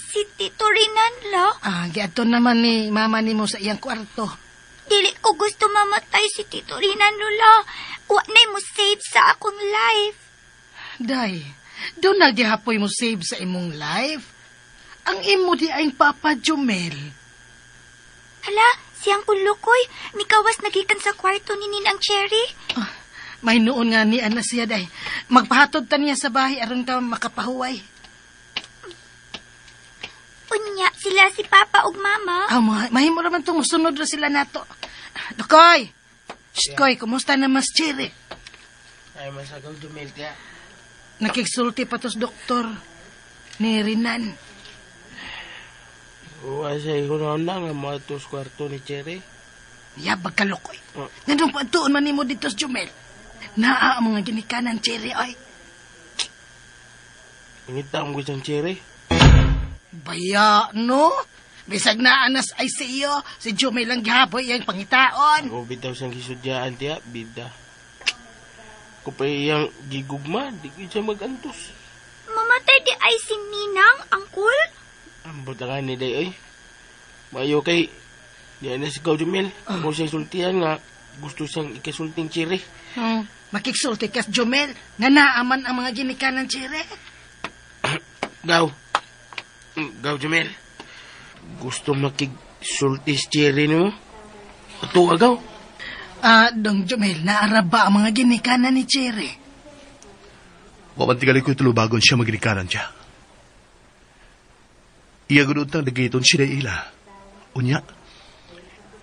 Si Tito Rinan la? Giadto naman ni mama nimo sa iyang kwarto. Dili ko gusto mamatay si Tito Rinan, Lola. Wa na'y mo save sa akong life. Day, doon nagihapoy mo save sa imong life. Ang imo di ay Papa Jumel. Hala, siyang kulukoy. Mikawas nagikan sa kwarto ni Ninang Cherry. May noon nga ni Ana siya, day. Magpahatod ta niya sa bahay aron ka makapahuway. Unya, sila si Papa ug Mama. Mahimo raman tong musunod ra sila nato. Dukoy! Shh, Koy, kumusta na mas Cherry? Ay, masagaw Jumel tiya. Nakigsulti pa tos doktor ni Rinan. Uwa sa ikunaon na nga mga tos kwarto ni Cherry. Yabag kalukoy. Nandong patuon man nimo dito sa Jumel. Naa ang mga ginikanan, Cherry, ay. Ngita ang gustong Cherry. Baya, no? Bisag na anas ay siyo, si Jumel lang gihapoy iyang pangitaon. Ako bitaw siyang gisudyaan tiya, bida. Kung pa iyang gigugma, di ko siya magantos. Mamatay di ay si Ninang, angkol? Ambot na nga ni Day, oy. Mayo kay, di na si Gaw Jumel. Ako siyang sultihan nga, gusto siyang ikasulting Cherry. Makiksulti kas Jumel, nga naaman ang mga ginikanan Cherry. Gaw. Gaw, Jumel. Gusto makigsulti si Cherry nimo? Ato agaw. Dong Jumel, naara ba ang mga ginikanan ni Cherry? Waman tigali ko tulubagon siya maginikanan siya. Iya ganoon tang nagiton sila ila. Unya,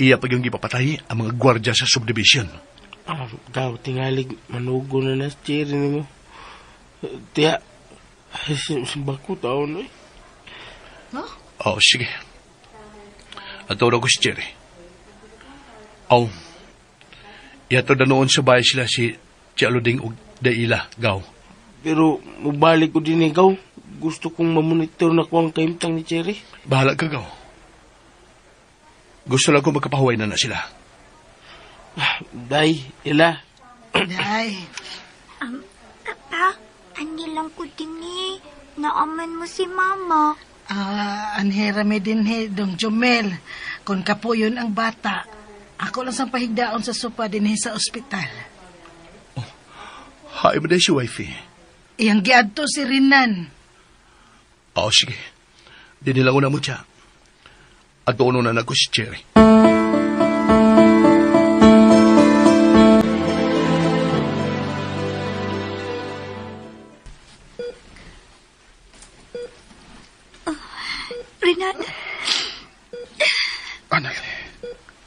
iya pag yung gipapatay ang mga gwardya sa subdivision. Gaw, tingalig, manugo na na si Cherry nimo. Tiya, simbako taon eh. Huh? Oh, sige. Ato na ko si Cherry. Oh, iyato na noon sa bahay sila si Tialuding og Daila, Gaw. Pero mubalik ko din ikaw. Gusto kong mamonitor na ko ang kahimtang ni Cherry. Bahala ka, Gaw. Gusto lang ko magkapahuway na na sila. Day, Ila. Day. Papa, anilang ko din eh. Naaman mo si Mama. Anhera me din he, Dong Jumel. Kung kapuyon ang bata, ako lang sang pahigdaon sa sopa din he sa ospital. Oh, haay mo din si wifey. Iyang giadto si Rinan. Oo, sige. Dinilang ko na mo siya. At doon na na ko si Cherry. Rinan. Anay,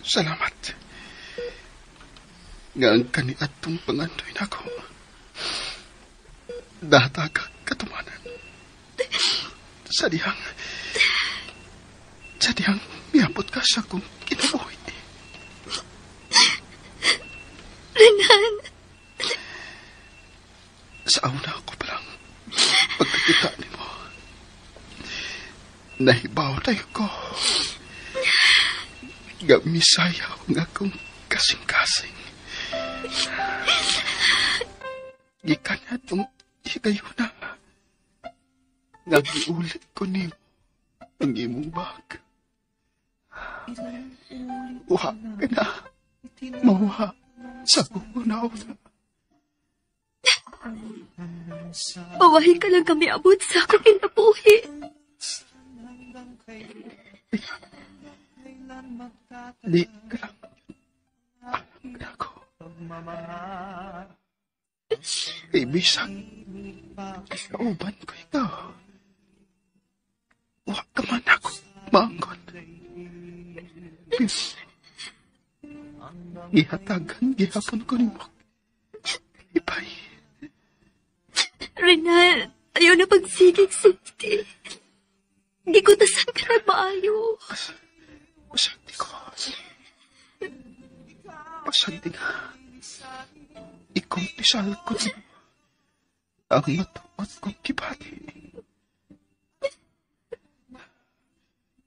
salamat. Nga ang kaniadtong pangandoy nako. Data ka katumanan. Sa dihang miabot ka sa kong kinabuhi. Renan. Sa una ko palang pagkakita ni mo, nahibaw tayo ko. Gamisayaw nga akong kasing-kasing. Gikan na itong higayon na. Nagiulit ko nimo ang imong bag. Uha ka na. Mauha sa una-una. Mawahi ka lang kami abot sa akong kinabuhi. Di ka lang. Alam na ako. Kay bisag, kauban ko ikaw. Wa ka man ako maangkon. Gihatagan gihapon ko nimo. Ipay. Renan, ayaw na pagsigig safety. Hindi ko tasan ka na maayo. Pasanti ko. Pasanti ka. Ikumpisal ko nimo ang matuot kong kibati.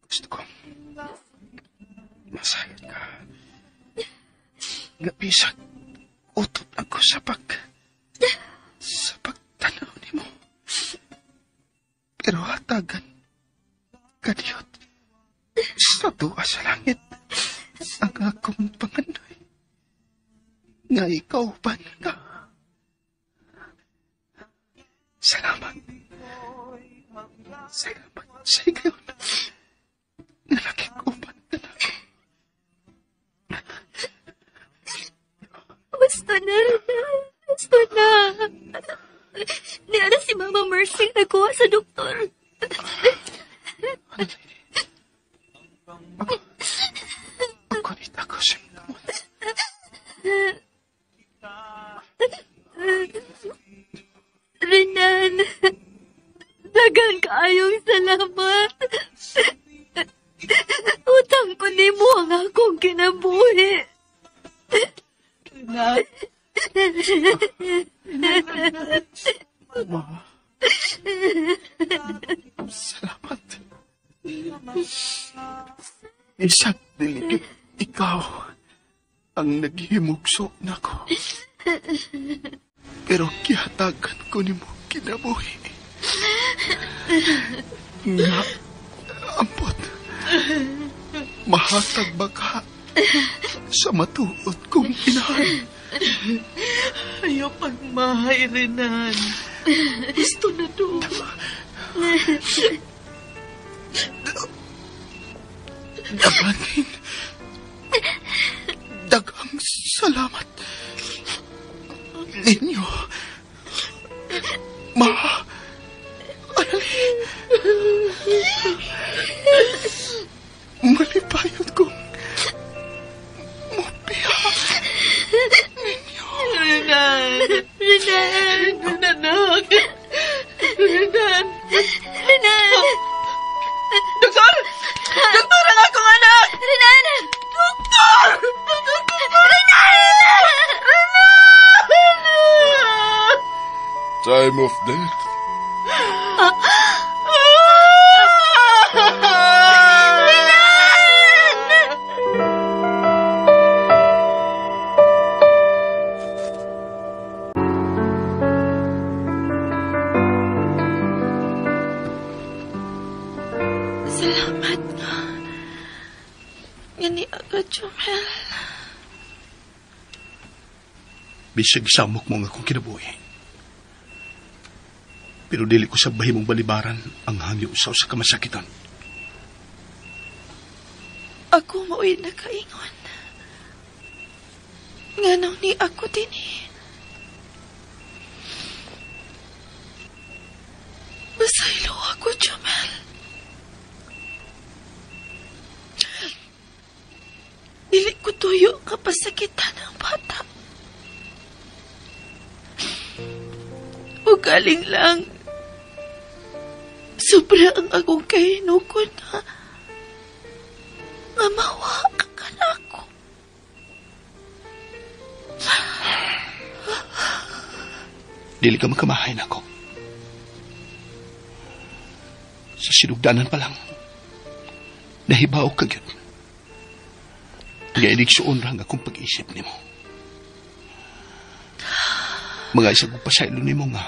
Gusto kong masayad ka. Gapisag, utot ako sa pagtanaw nimo. Pero hatagan, kadiyot, sa tuwa sa langit, ang akong pangandoy. Nga ikaw ban ka. Salamat. Salamat sa ikaw na nakikupan ka na. Gusto na, Renan. Gusto na. Niara si Mama Mercy nagkuha sa doktor. Ako nita ko sa kamot. Renan, dagan kaayong salamat. Utang ko nimo ang akong kinabuhi. Renan. Ma. Salamat. Isang diligid, ikaw ang naghimugso nako. Pero kihatagan ko nimo kinabuhi. Nga, ampot, mahatag ba ka sa matuot kong inahan? Ayaw pagmahay, Renan. Gusto na doon. Dabangin. Daghang salamat ninyo. Ma, Annalyn, malipayon kong mupiha ninyo. Renan! Renan! Renan, anak! Renan! Renan! Doktor! Doktor ang akong anak! Renan! Doktor! Renan! Renan! Time of death. Renan! Salamat nga. Nga ni aga, Jomel. Bisag samok mo nga akong kinabuhi. Pero dili ko sa bahimong balibaran ang hangyo usaw sa kamasakitan. Ako mao'y nakaingon. Nga nang ni ako din eh. Masaylo ako, Jomel. Dili ko tuyo kapasakitan ang bata. O galing lang. Sobra ang akong kahinukon na nga mawa ka na ako. Dili ka magkamahay na ako. Sa sinugdanan pa lang, nahibaw ka gyud. Nga iligsuon ra ang akong pag-isip nimo. Mga isang pasaylo nimo nga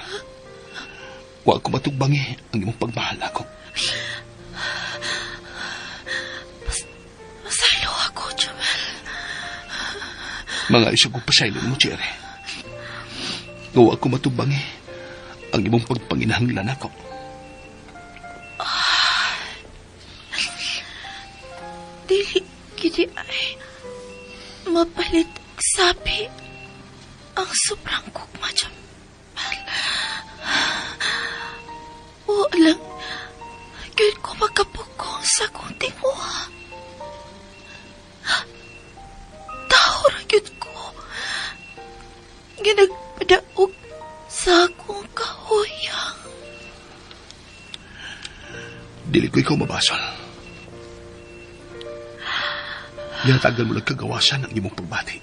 wa ko matugbangi ang imong pagmahal ako. Masaylo ako, Jomel. Mga isang pasaylo nimo, Cherry. Nga wa ko matugbangi ang imong pagpanginahanglan ako. Dili gidi ay mapalit sabi ang sobrang gugma, Jomel. O lang, gyud ko makapugong sa akong tinguha. Tao ra gyud Nga nagpadaog sa akong kahuyang. Dili ko ikaw mabasol. Ginatagal mo lang kagawasan ang imong pagbati.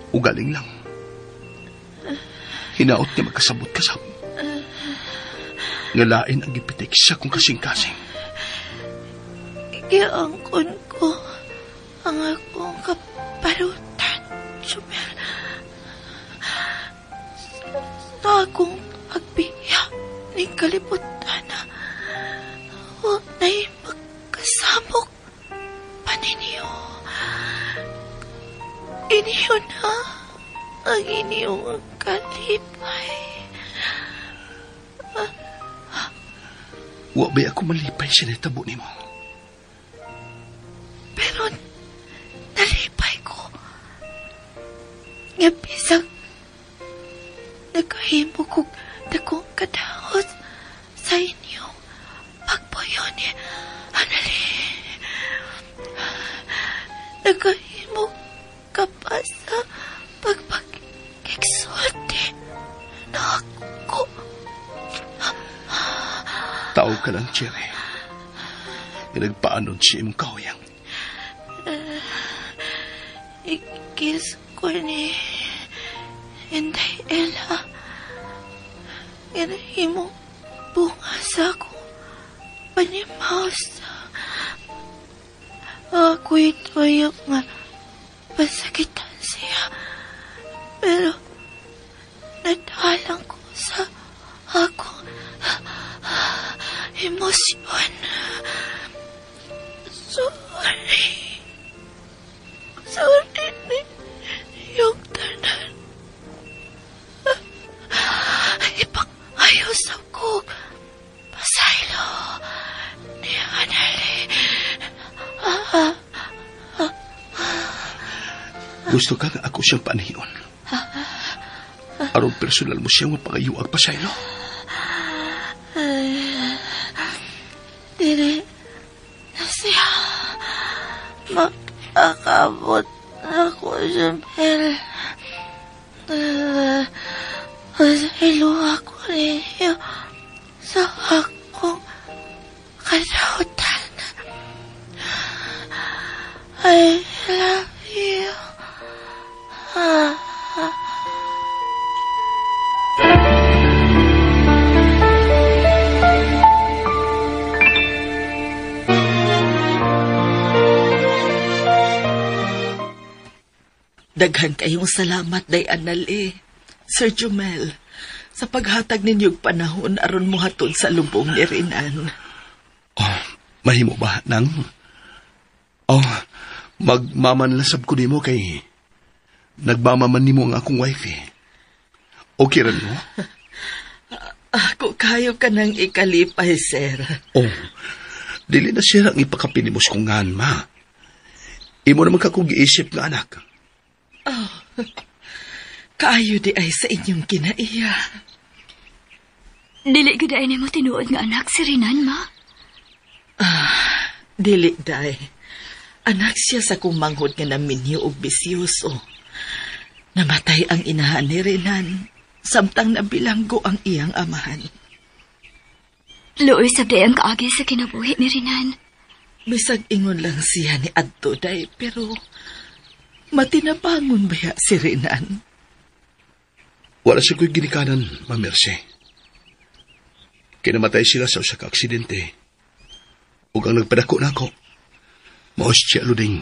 Ugaling lang. Hinaot niya magkasabot kasab. Ngalain ang gipitik sa kong kasing-kasing. Giangkon ko ang akong kaparutan, Jumel. Sa akong pagbiya ni kalibutan na huwag na'y magkasamok pa ninyo. Iniyo na ang inyong kalipay. Wa ba'y ako malipay sa natabo nimo? Pero nalipay ko. Nga bisag nagkahimo kog dakong kadaot sa inyong pagpuyo ni Annalie. Nagkahimo ka pa sa pagpag-exulti na ako. Tao ka lang, Cherry. Nagpaanod siya imong kahuyang. Ikis ko ni Inday Ella. Ginahimong bunga sa akong panimaw sa ako'y tuyok nga pasakitan siya. Pero nadalang ko sa akong emosyon. Sorry. Sorry ni yung tanan. Ipang-ayos ako. Pasaylo ni Annalie. Gusto ka nga ako siyang panahion. Aron personal mo siyang mapangayuag pasaylo. Dili na siya makakabot ako, Jumel. Pasaylo ako ninyo sa akong kadautan. I love you. Daghan kayong salamat, Day Annalie, Sir Jumel, sa paghatag ninyong panahon aron mohatod sa lubong ni Renan. Oh, mahimo ba, Nang? Oh, magmamanlasab ko nimo kay nagmamaman nimo ang akong wife eh. Okay rin mo? Ako kayo ka nang ikalipay, sir. Oh, dili na siya ang ipakapinimos kong ngan, ma. Imo naman ka kong giisip nga anak. Oh, kaayo di ay sa inyong kinaiya. Dili gud ay nimo tinuod nga anak si Renan, ma. Ah, dili day. Anak siya sa kumanghod nga naminyo og bisyoso. Namatay ang inahan ni Renan, samtang nabilanggo ang iyang amahan. Luoy sabday ang kaagi sa kinabuhi ni Renan. Bisag ingon lang siya ni adto day, pero matinabangon ba ya si Renan? Wala siya ko'y ginikanan, Ma Mercy. Kinamatay sila sa usa ka aksidente. Ug ang nagpadako na ako, maos siya luding.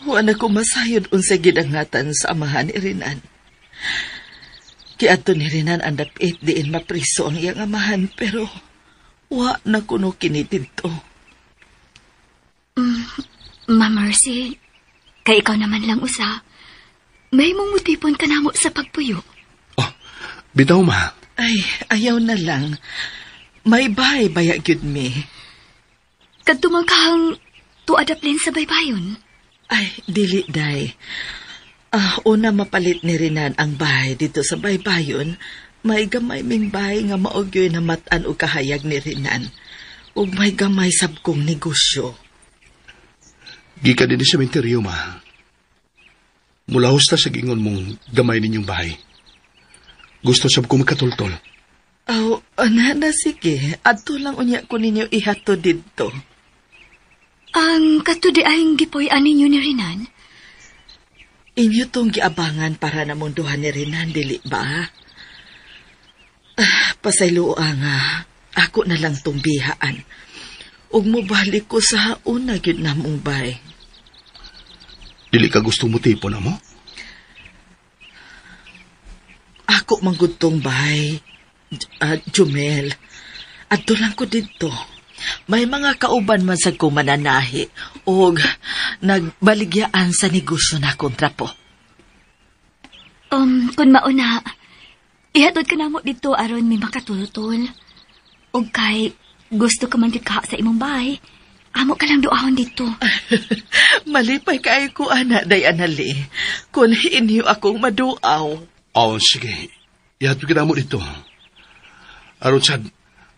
Wala ko masayod unsay gidangatan sa amahan ni Renan. Kiadto ni Renan ang dapit diin mapriso ang iyang amahan, pero wa na kuno kini didto. Ma Mercy, kay ikaw naman lang usa, may mong mutipon ka namo sa pagpuyo. Oh, bitaw ma. Ay, ayaw na lang. May bahay baya gyud mi. Kadto man kahang tuadaplin sa baybayon. Ay, dili day. Una mapalit ni Renan ang bahay dito sa baybayon, may gamay ming bahay nga maogyoy na matan o kahayag ni Renan. Ug may gamay sab kong negosyo. Gikan din sa menteryo, ma. Mulahos ta sa gingon mong gamay ninyong bahay. Gusto sab ko magkatultol. Aw, ana na sige. Adto lang unya ko ninyo ihatod didto. Ang katudi ay gipuy-an ninyo ni Renan? Inyo tong giabangan para namong duha ni Renan, dili ba? Ah, pasayloa nga, ako na lang tong bihaan. Ug mobalik ko sa una gyud namong bay. Dili ka gusto mo tipo na mo? Ako manggod tong bay, Jumel. Adto lang ko didto. May mga kauban man sad kong mananahi og nagbaligyaan sa negosyo na kontra po. Kung mauna, ihatod ka namo dito aron may makatultol. Og kay gusto ka man gyud ka sa imong bahay, amo ka lang duahon dito. Malipay kaayo ko, ana, day anali. Kung inyo akong maduaw. Oh, sige. Ihatod ka namo dito. Aron sad,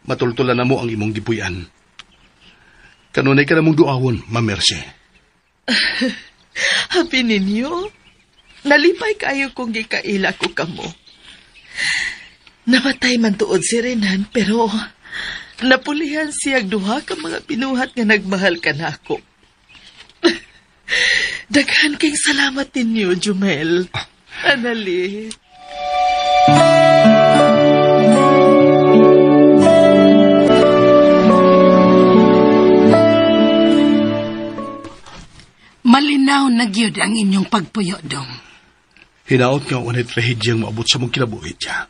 matultulan na mo ang imong gipuy-an. Kanunay ka namong duawon, Ma'am Mercy. Happy ninyo. Nalipay kayo kung gikaila ko kamo. Namatay man tuod si Renan, pero napulihan siyag duha ka mga binuhat nga nagmahal ka na ako. Daghan kay salamat ninyo, Jumel. Anali. Malinaw na gyud ang inyong pagpuyo, dong. Hinaot nga wanay trahedyang maabot sa mong kinabuhi siya.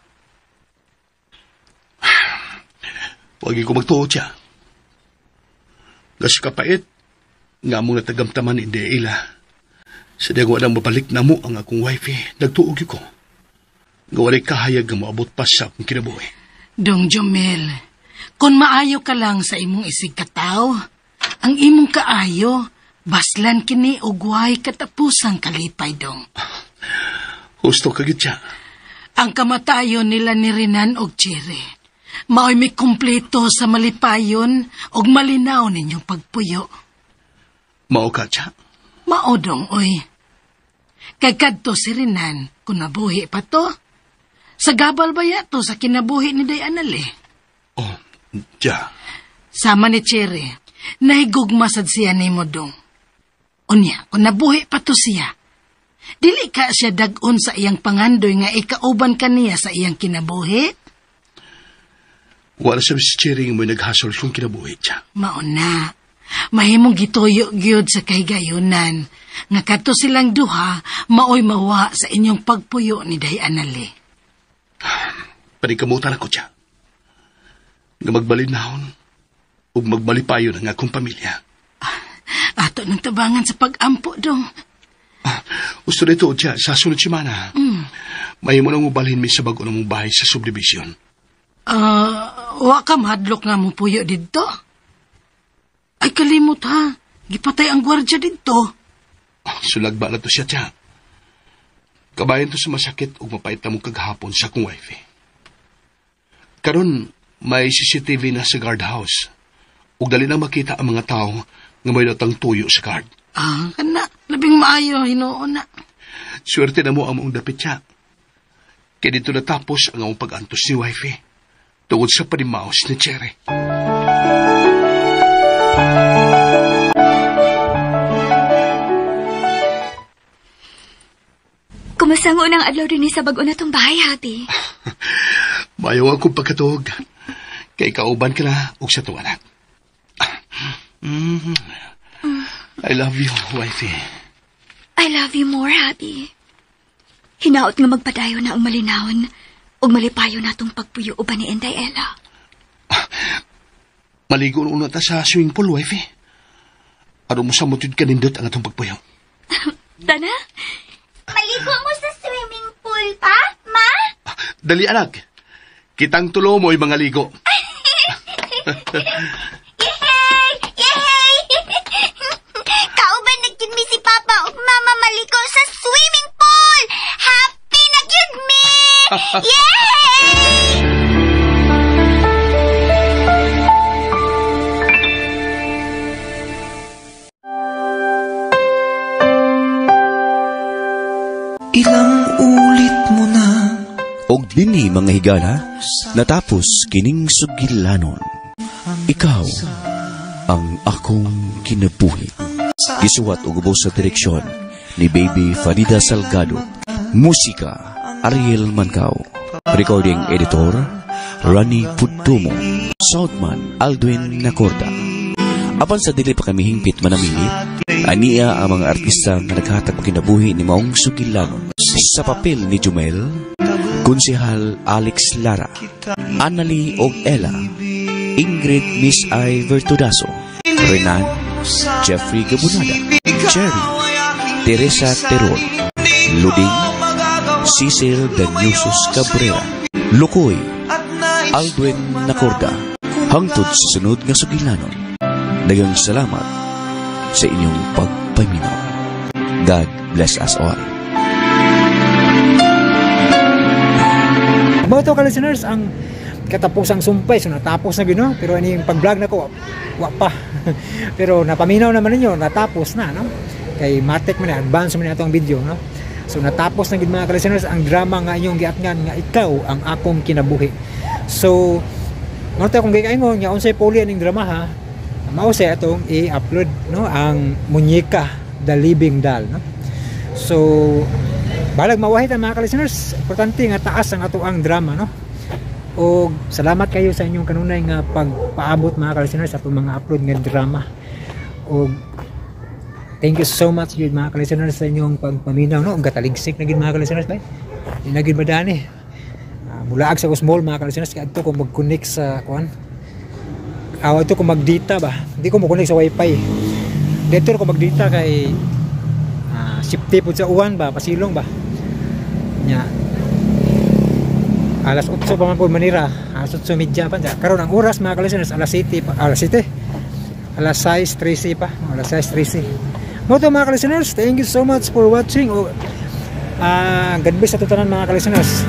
Huwag ko magtuo siya. Gas kapait, nga mong natagamtaman hindi ila. Sa di ako nang mabalik na mo ang akong wifey, nagtuog ko. Nga walay kahayag nga maabot pa sa akong kinabuhi. Dong Jumel, kung maayo ka lang sa imong isig kataw, ang imong kaayo, baslan kini og way katapusang kalipay, dong. Husto ka gid siya. Ang kamatayon nila ni Renan og Cherry, mao'y may kumpleto sa malipayon og malinaw ninyong pagpuyo. Mao ka siya? Mao, dong, oy. Kay kadto si Renan, kung nabuhi pa to, sa gabal ba ya to sa kinabuhi ni Day Anali? Oh, siya. Sama ni Cherry, nahigugma sad siya nimo, dong. Unya, kung nabuhi pa to siya, dili ka siya dag-on sa iyang pangandoy nga ikauban ka niya sa iyang kinabuhi? Wala sa si Cherry nga mo'y naghasol kung kinabuhi siya. Mauna, mahimong gituyo gyud sa kahigayunan nga kadto silang duha maoy mawa sa inyong pagpuyo ni Day Anali. Paningkamutan ako siya. Nga magbalinahon ug magbalipayon ang akong pamilya. Ato ng tabangan sa pag-ampo, dong. Gusto nito siya sa sunod semana. Mahimo nang mubalhin mi sa bag-o namong bahay sa subdivision. Wa ka mahadlok nga mo puyo didto? Ay kalimot ha, gipatay ang gwardya didto. Sulagba na to siya tiya. Kabayan to sa masakit ug mapait na mong kaghapon sa akong wife. Karon may CCTV na sa guardhouse. Ug dali na makita ang mga tao nga may datang tuyo sa guard. Ah, kana, labing maayo hinuon na. Swerte na mo ang maong dapit siya. Kaya dito natapos ang among pag-antos ni wifey. Tungod sa panimaos ni Cherry. Kumusta ang unang adlaw din sa bag-o na tong bahay, Happy? Mayaw akong pagkatuog. Kay kauban ka na og sa tuwa anak. I love you, wifey. I love you more, Happy. Hinaot nga magpadayon na ang malinawon ug malipayo natong pagpuyo uban ni Inday Ella. Maligo una ta sa swimming pool, wifey. Aron mo sa mutid kanindot ang atong pagpuyo. Dana? Maligo mo sa swimming pool pa, ma? Dali, anak. Kitang tulo mo'y mga ligo. Yehey! Yehey! Kauban na gyud mi si Papa ug Mama maligo sa swimming pool! Happy na gyud mi! Yehey! Dinhi, mga higala, natapos kining sugilanon. Ikaw ang Akong Kinabuhi. Gisuwat og ubos sa direksyon ni Baby Farida Salgado. Musika, Ariel Mancao. Recording editor, Rani Putumo. Soundman, Aldwin Nacorda. Apan sa dili pa kami hingpit manamili, ania ang mga artista nga naghatag og kinabuhi ni maong sugilanon. Sa papel ni Jumel, Konsehal Alex Lara, Annalie og Ella, Ingrid Miss I Vertudaso, Renan, Jeffrey Gabunada, Cherry, Teresa Teron, Luding, Cecil Danusus Cabrera, Lukoy, Aldwin Nacorda. Hangtod sa sunod nga sugilanon. Daghang salamat sa inyong pagpaminaw. God bless us all. Mao to ka listeners ang katapusang sumpay. So natapos na gino, pero ani yung pag-vlog na ko wa pa. Pero napaminaw naman ninyo, natapos na, no? Kay matik man, advance man atong video, no? So natapos na gid, mga ka-listeners, ang drama nga inyong giatngan nga Ikaw ang Akong Kinabuhi. So mao to akong gikaingon nga unsay puli aning drama, ha. Mao say atong i-upload, no, ang Munyeka the Living Doll, no? So balag mawahit ang mga ka-listeners, importante nga taas ang ato ang drama, no? O salamat kayo sa inyong kanunay nga pagpaabot, mga ka-listeners, sa atong mga upload nga drama. O thank you so much gyud, mga ka-listeners, sa inyong pagpaminaw, no? Gataligsik na gyud, mga ka-listeners, bay. Di na gyud madani. Mulaag sa small, mga ka-listeners, kay adto ko mag-connect sa kuan. Aw ito ko mag-data ba. Hindi ko mo-connect sa wifi. Dito ko mag-data kay safety pud sa uwan ba, pasilong ba. Nya. Alas 8 pa man po manira, alas 8:30 pa. Karon ang oras, mga ka-listeners, alas 7 pa, alas 7. Alas 6:13 pa, alas 6:13. Mo to, mga ka-listeners, thank you so much for watching. O, God bless sa tanan, mga ka-listeners.